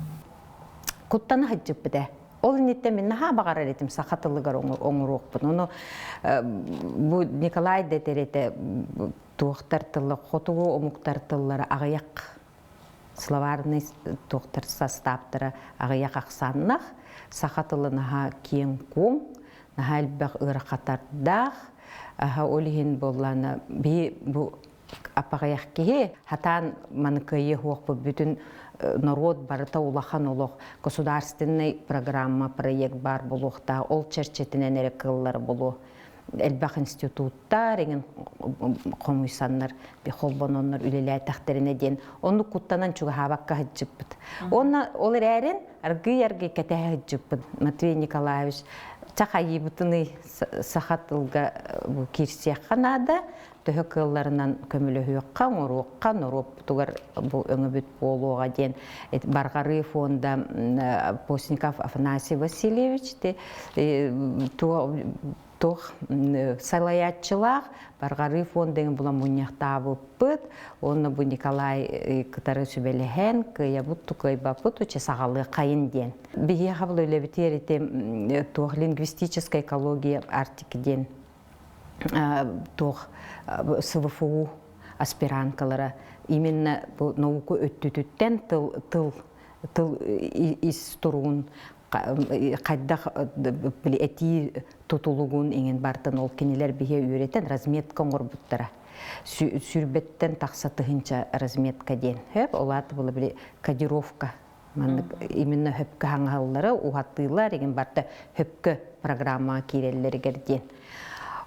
Куттана сылдьыппыт Ол инниттэн мин наһаа баҕарар этим саха тылыгар оҥоруохпун. Ону бу Николай да этэр этэ туохтар тылла хотугу омуктар тыллара аҕыйах. Словарный туохтар састааптара аҕыйах ахсааннах, саха тылы наһаа киэҥ-куоҥ, наһаа элбэх ыарахатардаах. Аха ол иһин буоллаана биһи бу апаҕыйах киһи хатаан маны кыайыа суохпут бүтүн норуот барыта улахан олох государственный программа проект баар буолуохтаах ол чэрчитинэн эрэ кыаллар буолуо элбэх институттар эҥин хомуйсаннар холбононнор үлэлээтэхтэринэ диэн оннук куттанан чугаһаабакка сылдьыппыт. Уонна ол эрээрин аргый-аргый кэтэһэ сылдьыппыт Матвей Николаевич чахайыыбытыный саха тылга киирсиэххэ наада төһө кыалларынан көмөлөһүөххэ, оҥоруохха, норуоппутугар бу өҥөбүт буолуоҕа диэн Барҕарыы фонда Постников Афанасий Васильевич туох салайааччылаах Барҕарыы фондын булан мунньахтаабыппыт уонна бу Николай кытары сүбэлэһэн кыайабыт тукайбаппыт уча саҕалыаххайын диэн. Биһиэхэ бұл үлэбитигэр ити туох лингвистическая экология Арктики диэн туох СВФУ аспиранткалара именно бу наука өттүтүттэн тыл тыл тыл ис туругун хайдах этии тутулугун иҥин бартын ол кинилэр биһи үөрэтэн разметка оҥорбуттара сүүрбэттэн тахса тыһынча разметка диэн хөп ол аата була били кодировка Маннык именно хөпкө хаҥаһаллара, уһатыылар игин барта хөпкө программаҕа киирэллэригэр диэн.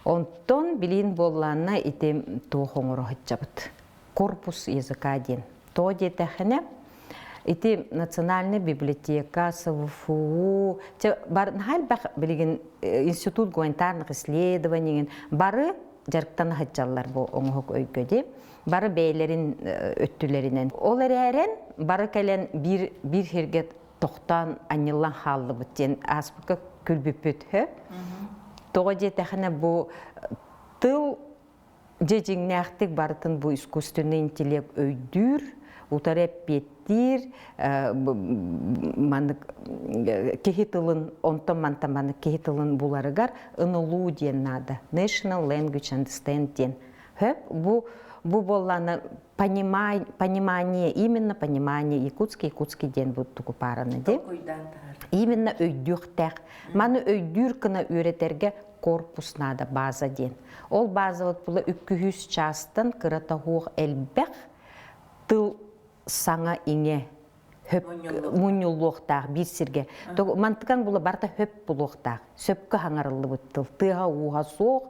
Онтон билин буоллаанна ити туох оҥоро сылдьабыт. Корпус языка диэн. То диэтэхинэ ити национальная библиотека, СВФУ, бар элбэх билигин институт гуманитарных исследований бары дьарыктана сылдьаллар бу оҥоһук өйгө дии. Бары бэйэлэрин өттүлэринэн. Ол эрээрэн бары кэлэн биир биир сиргэ тохтоон анньыллан хааллыбыт диэн ааспыкка күлбүппүт хөп. Тоҕо диэтэхинэ бу тыл дьэ дьиҥнээхтик барытын бу искусственный интеллект өйдүүр, утары эппиэттиир, маннык киһи тылын онтон мантан маннык киһи тылын буларыгар ынылуу диэн наада. National Language Understand диэн Хөп, бу бу буоллаана понимай, понимание, именно понимание якутский, якутский диэн бу тугу паараны ди. Именно өйдүөхтээх. Маны өйдүүр гына үөрэтэргэ корпус надо, база диэн. Ол базабыт була үккүһүс чаастан кыра тоһуох элбэх тыл саҥа иҥэ хөп мунньуллуохтаах биир сиргэ. Мантыкан була барыта хөп булуохтаах. Сөпкө хаҥарыллыбыт тыл. Тыаһа-ууһа суох.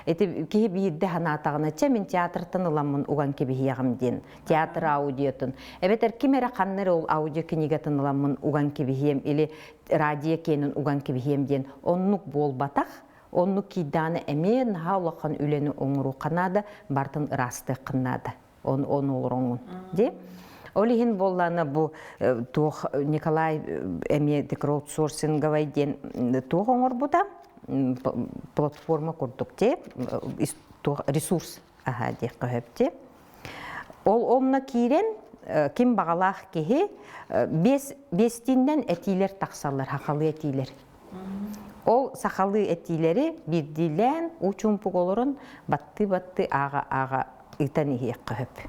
Ити киһи биирдэ санаатаҕына, чэ мин театртан ыламмын уган кэбиһиэҕим диэн. Театр аудиотун. Эбэтэр ким эрэ ханна эрэ ол аудио кинигатын ыламмын уган кэбиһиэм или радио киэнин уган кэбиһиэм диэн. Оннук буолбатах. Оннук киирдэҕинэ эмиэ наһаа улахан үлэни оҥоруохха наада, барытын ыраастыаххын наада. Он он олороҥун ди ол иһин буоллаана бу туох Николай эмиэ краудсорсинговай диэн туох оҥорбута платформа курдук те туох ресурс аха диэххэ сөп те ол онно киирэн ким баҕалаах киһи биэс биэстииннэн этиилэр тахсаллар хахалыы этиилэр ол сахалыы этиилэри биирдиилээн уу чуумпук олорон баттыы-баттыы ааҕа-ааҕа ыытан иһиэххэ сөп.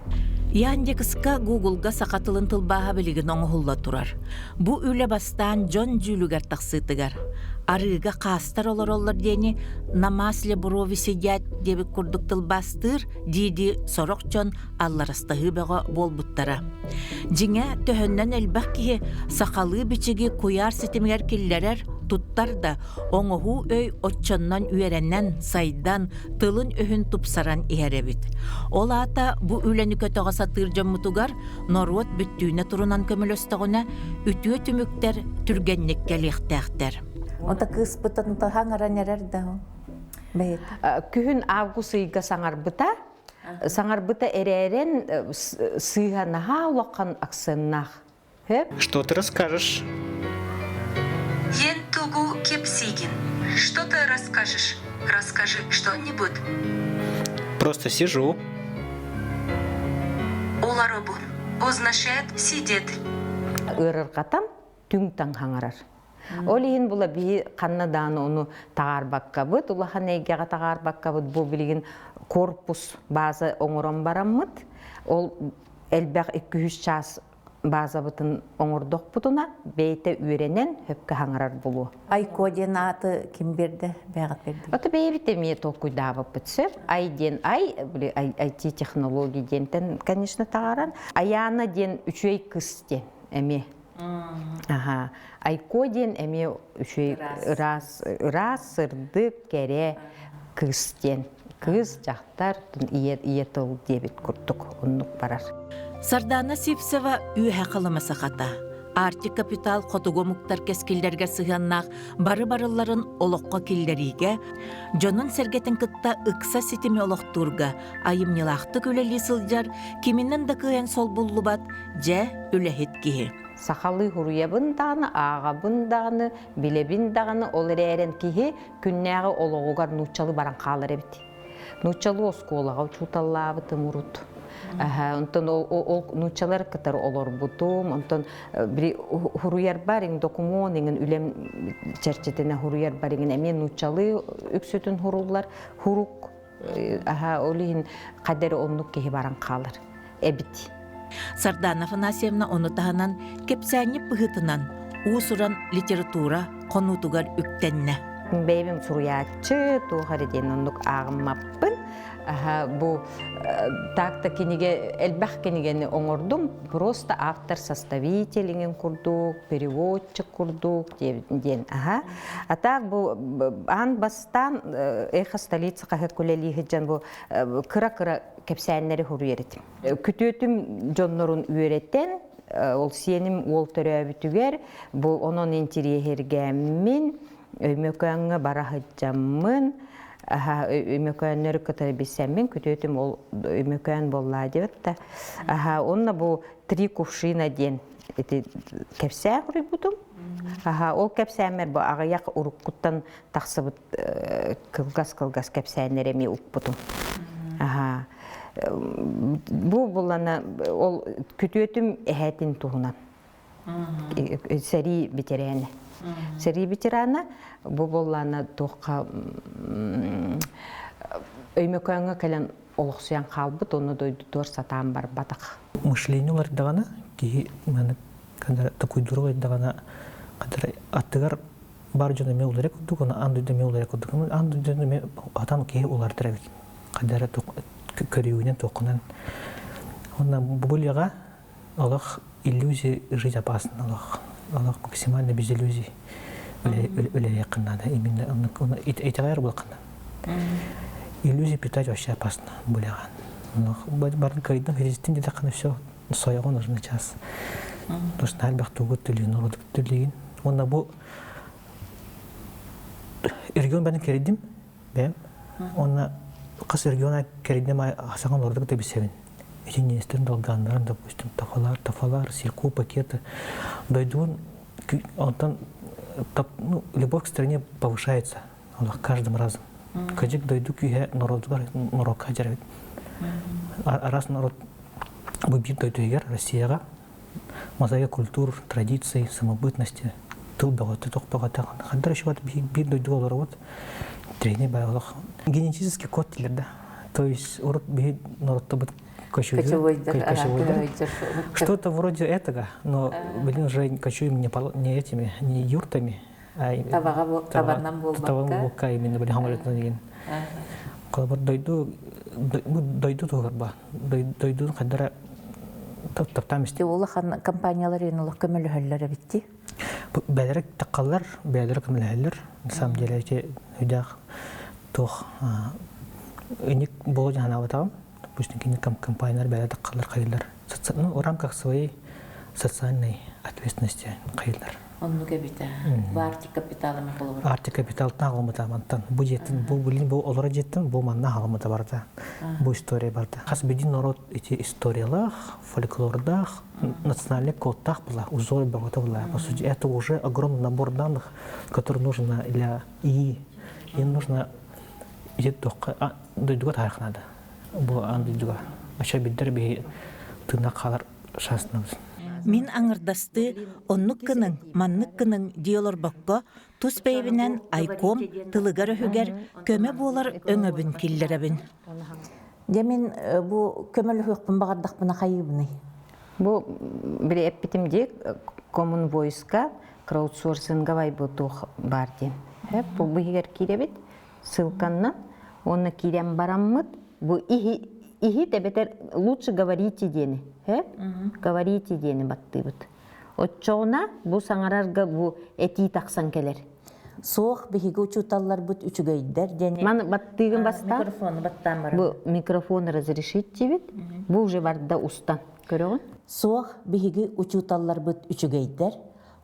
Яндекска, Гуглга саха тылын тылбааһа билигин оҥоһулла турар. Бу үлэ бастаан дьон дьүүлүгэр тахсыытыгар. Арыыга хаастар олороллор диэни «На масле брови сидят» диэбит курдук тылбаастыыр дии-дии сорох дьон алларастаһыы бөҕө буолбуттара. Дьиҥэ, төһөннөн элбэх киһи сахалыы бичиги куйаар ситимигэр киллэрэр, туттар да, оҥоһуу өй оччоннон үөрэнэн, сайдан, тылын-өһүн тупсаран иһэр эбит. Ол аата бу үлэни көтөҕө сатыыр дьоммутугар норуот бүттүүнэ турунан көмөлөстөҕүнэ, үтүө түмүктэр түргэнник кэлиэхтээхтэр. Онто кыыспытын хаҥаран эрэр да бэйэтэ. Күһүн август ыйга саҥарбыта. Саҥарбыта эрээрэн сыыһа наһаа улахан акценнаах. Что ты расскажешь? Ен тугу кепсигин. Что ты расскажешь? Расскажи что-нибудь. Просто сижу. Олоробун. Означает сидеть. Ыарырҕатан түҥ-таҥ хаҥарар. Ол иһин була биһи ханна дааны ону таҕаарбаккабыт, улахан эйгэҕэ таҕаарбаккабыт бу билигин корпус база оҥорон бараммыт. Ол элбэх 200 чаас. базабытын оҥордохпутуна бэйэтэ үөрэнэн хөпкө хаҥарар буолуо. Айко диэн ааты ким биэрдэ? Бэйэҕит биэрдигит? Ото бэйэбит эмиэ толкуйдаабыппыт сөп. Ай диэн ай, били IT технология диэнтэн, конечно, таҕаран. Аяна диэн үчүгэй кыс диэн эмиэ. Аха. Айко диэн эмиэ үчүгэй ыраас, ыраас, сырдык, кэрэ кыыс диэн. Кыыс, дьахтар, ийэ, ийэ тыл диэбит курдук оннук барар. Сардаана Сивцева үөһэ халыма сахата. Арктик Капитал хотугу омуктар кэскиллэргэ сыһыаннаах бары барылларын олоххо киллэриигэ, дьонун-сэргэтин кытта ыкса ситими олохтуурга айымньылаахтык үлэлии сылдьар, киминэн да кыайан солбуллубат дьэ үлэһит киһи. Сахалыы хуруйабын даҕаны, ааҕабын даҕаны, билэбин даҕаны, ол эрээрэн киһи күннээҕи олоҕугар нууччалыы баран хаалар эбит. Нууччалыы оскуолаҕа учууталлаабытым урут. Онтон ол нууччалар кытары олорбутум. Онтон хуруйарбар иҥ докумуон иҥин үлэм чэрчитинэ хуруйарбар иҥин эмиэ нууччалыы үксүтүн хуруллар. Хурук аха ол иһин хадары оннук киһи баран хаалар эбит. Сардаана Афанасьевна ону таһынан кэпсээнньит быһыытынан уус-уран литература хонуутугар үктэннэ. Бэйэбин суруйааччы туох эрэ диэн оннук ааҕыммаппын. Бу так-то кинигэ элбэх кинигэни оҥордум. Просто автор составителиҥин курдук, переводчик курдук диэн. Аха. А так бу аан бастаан Эхо столица хаһыат үлэлии сылдьан бу кыра-кыра кэпсээннэри суруйар этим. Күтүөтүм дьоннорун үөрэтэн, ол сиэним уол төрөөбүтүгэр бу онон интириэһиргээммин, Өймөкөөҥҥө бара сылдьаммын, аха Өймөкөөннөрү кытары билсэммин, күтүөтүм ол Өймөкөөн буоллаа диэбит да. Аха онно бу Три кувшина диэн ити кэпсээн суруйбутум. Аха ол кэпсээммэр бу аҕыйах уруккуттан тахсыбыт кылгас-кылгас кэпсээннэри эмиэ укпутум. Аха бу булана ол күтүөтүм эһэтин туһунан сэрии ветераны. Сэрии ветерана бу буоллаана туохха Өймөкөөҥҥө кэлэн олохсуйан хаалбыт, онно дойдутугар сатаан барбатах. Мышление улардаҕына киһи маны такуйдуура улардаҕына аттыгар бар дьон эмиэ уларыйа курдук, оны аан дойду эмиэ уларыйа курдук. Аан дойду эмиэ атан киһи уларытар эбит. Хадара көрүүнэн туоххунан. Онно бу үлэҕэ олох иллюзия жить опасно олох. Олох максимально без иллюзий үлэлиэххин надо. Именно итэҕэйэр буолаххын Иллюзии питать вообще опасно булеҕа. Барын кыайдым, хиристин диэтэххинэ все сойоҕо нужно час. Потому что элбэх тугут төлүүн, ородук төлүүн. Уонна бу регион бәрін кэридим, бэм. Уонна хас региона кэридим саҥа олордук да билсэбин. Итиннистэн долганнарын, допустим, тафалар, тафалар, сельку пакеты. Дойдуун онтон ну, любовь к стране повышается. Олох каждым разом. Кыдьык дойду күүһэ норуотугар норуокка дьарык. Араас народ бу биир дойдугар Россияҕа мозаика культур, традиций, самобытности тыл бөҕөтө, тох бөҕөтө хандар еще биир дойдуга олоробут трени бай олох генетический код дииллэр да то есть урут биһи народтобут кочевойдар что-то вроде этого но блин уже кочуем не, не этими не юртами Табаҕа табаннан буолбакка. Табан буолбакка именно били хамалетынан деген. Холобур дойду дойду туһугар ба. Дойдун хайдара таптаан исти. Улахан компаниялар үйін олох көмөлөһөллөр эбитти. Бээлere таққаллар, бээлere көмөлөһөллөр. На самом деле эти өйдөөх туох үник болу жаһанаабатаҕым. Допустим, кини компаниялар бээлere таққаллар хайыллар. Ну, в рамках своей социальной ответственности хайыллар. Оннук эбит Бу Арктик капиталами холобур. Арктик капиталтан аҕалмыта мантан. Бу дьиэттэн, бу билин бу олоро дьиэттэн бу манна аҕалмыта барда. Бу история барда. Хас биирдии норуот ити историялаах, фольклордаах, национальный кодтаах была, узор бөҕөтө была. По сути, это уже огромный набор данных, который нужно для ИИ. Им нужно ити дойдуга таарых надо. Бу аан дойдуга. Ача биддер биһи тыына хаалар шанснабыз. Мин аҥардастыы оннук гыныҥ, маннык гыныҥ дии олорбокко, тус бэйэбинэн Айком тылыгар-өһүгэр көмө буолар өҥөбүн киллэрэбин. Дьэ мин бу көмөлөһүөхпүн баҕардахпына хайыыбыный? Бу били эппитим дии Common Voice-ка краудсорсинговай бу туох баар диэн. Бу быһыгар киирэбит ссылканнан уонна киирэн бараммыт бу иһи иһит эбэтэр лучше говорите диэни говорите диэни баттыыбыт. Оччоҕуна бу саҥарарга бу этии тахсан кэлэр. Суох биһиги учууталларбыт үчүгэйдэр диэн. Маны баттыыгын бастаан. Микрофону баттаан баран. Бу микрофон разрешить диибит. Бу уже барда устан. Көрөҕүн? Суох биһиги учууталларбыт үчүгэйдэр,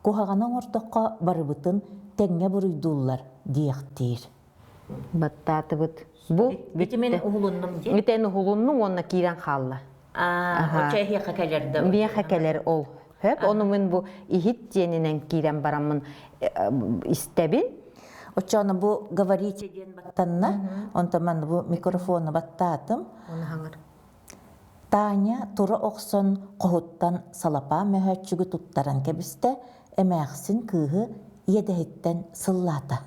куһаҕаны оҥордоххо барыбытын тэҥҥэ буруйдууллар диэхтиир. Баттаатыбыт. Бу Ити мин уһулуннум дии. Итен уһулуннум уонна киирэн хаалла. Аа, оччо эһиэхэ кэлэр да. Миэхэ кэлэр ол. Хөп, ону мин бу иһит диэнинэн киирэн бараммын истэбин. Оччону бу говорите диэн баттанна, онтон ман бу микрофону баттаатым. Оны хаҥыр. Таня тура охсон хоһуттан салапаа мөһөөччүгү туттаран кэбистэ, эмээхсин кыыһы иэдэһиттэн сыллаата.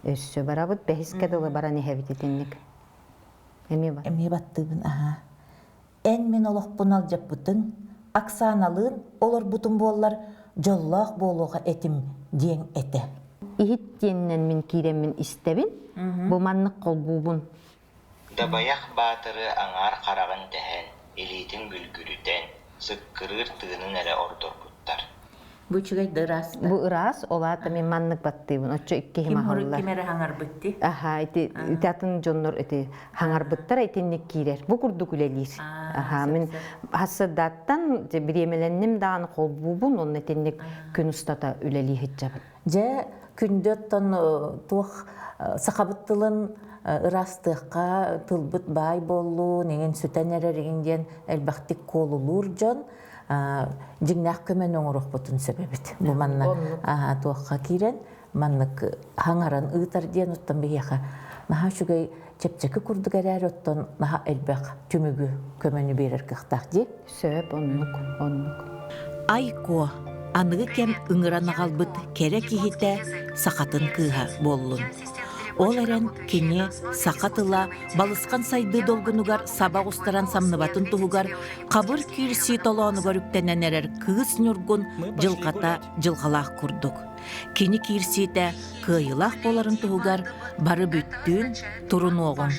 Өссө барабыт, бэһискэ дылы баран иһэбит итинник. Эмиэ бар. Эмиэ баттыыбын, аһаа. Эн мин олохпун алдьаппытыҥ, Оксаналыын олорбутум буоллар, дьоллоох буолуоха этим диэҥ этэ. Иһит диэнинэн мин киирэммин истэбин, бу маннык холбуубун. Дабайах Баатыры аҥаар хараҕын тэһэн, илиитин бүлгүрүтэн, сыккырыыр тыынын эрэ ордорбуттар. Бу үчүгэй да ыраас да. Бу ыраас, ол аата мин маннык баттыыбын. Оччо иккиһим Ким аһыллар. ким эрэ хаҥарбыт дии. Аха, ити, ити атын дьоннор ити хаҥарбыттара итинник киирэр. Бу курдук үлэлиир. Аха, мин хассырдааттан бириэмэлэнним даҕаны холбуубун, онно итинник күн устата үлэлии сылдьабын. Дьэ, күндү оттон туох сахабыт тылын ыраастыахха, тылбыт баай буоллун, иҥин сүтэн эрэр иҥин диэн элбэхтик куолулуур дьон дьиҥнээх көмөнү оҥоруохпутун сөп эбит. Бу манна туохха киирэн маннык хаҥаран ыытар диэн оттон биһиэхэ наһаа үчүгэй чэпчэки курдук эрээри оттон наһаа элбэх түмүгү көмөнү биэрэр кыахтаах дии. Сөп, оннук, оннук. Айко аныгы кэм ыҥыран аҕалбыт кэрэ киһитэ сахатын кыыһа буоллун. Ол эрэн кини саха тыла балысхан сайдыы долгунугар саба оҕустаран самныбатын туһугар хабыр киирсии толоонугар үктэнэн эрэр кыыс Ньургун дьылҕата дьылҕалаах курдук. Кини киирсиитэ кыайыылаах буоларын туһугар бары бүттүүн турунуоҕуҥ.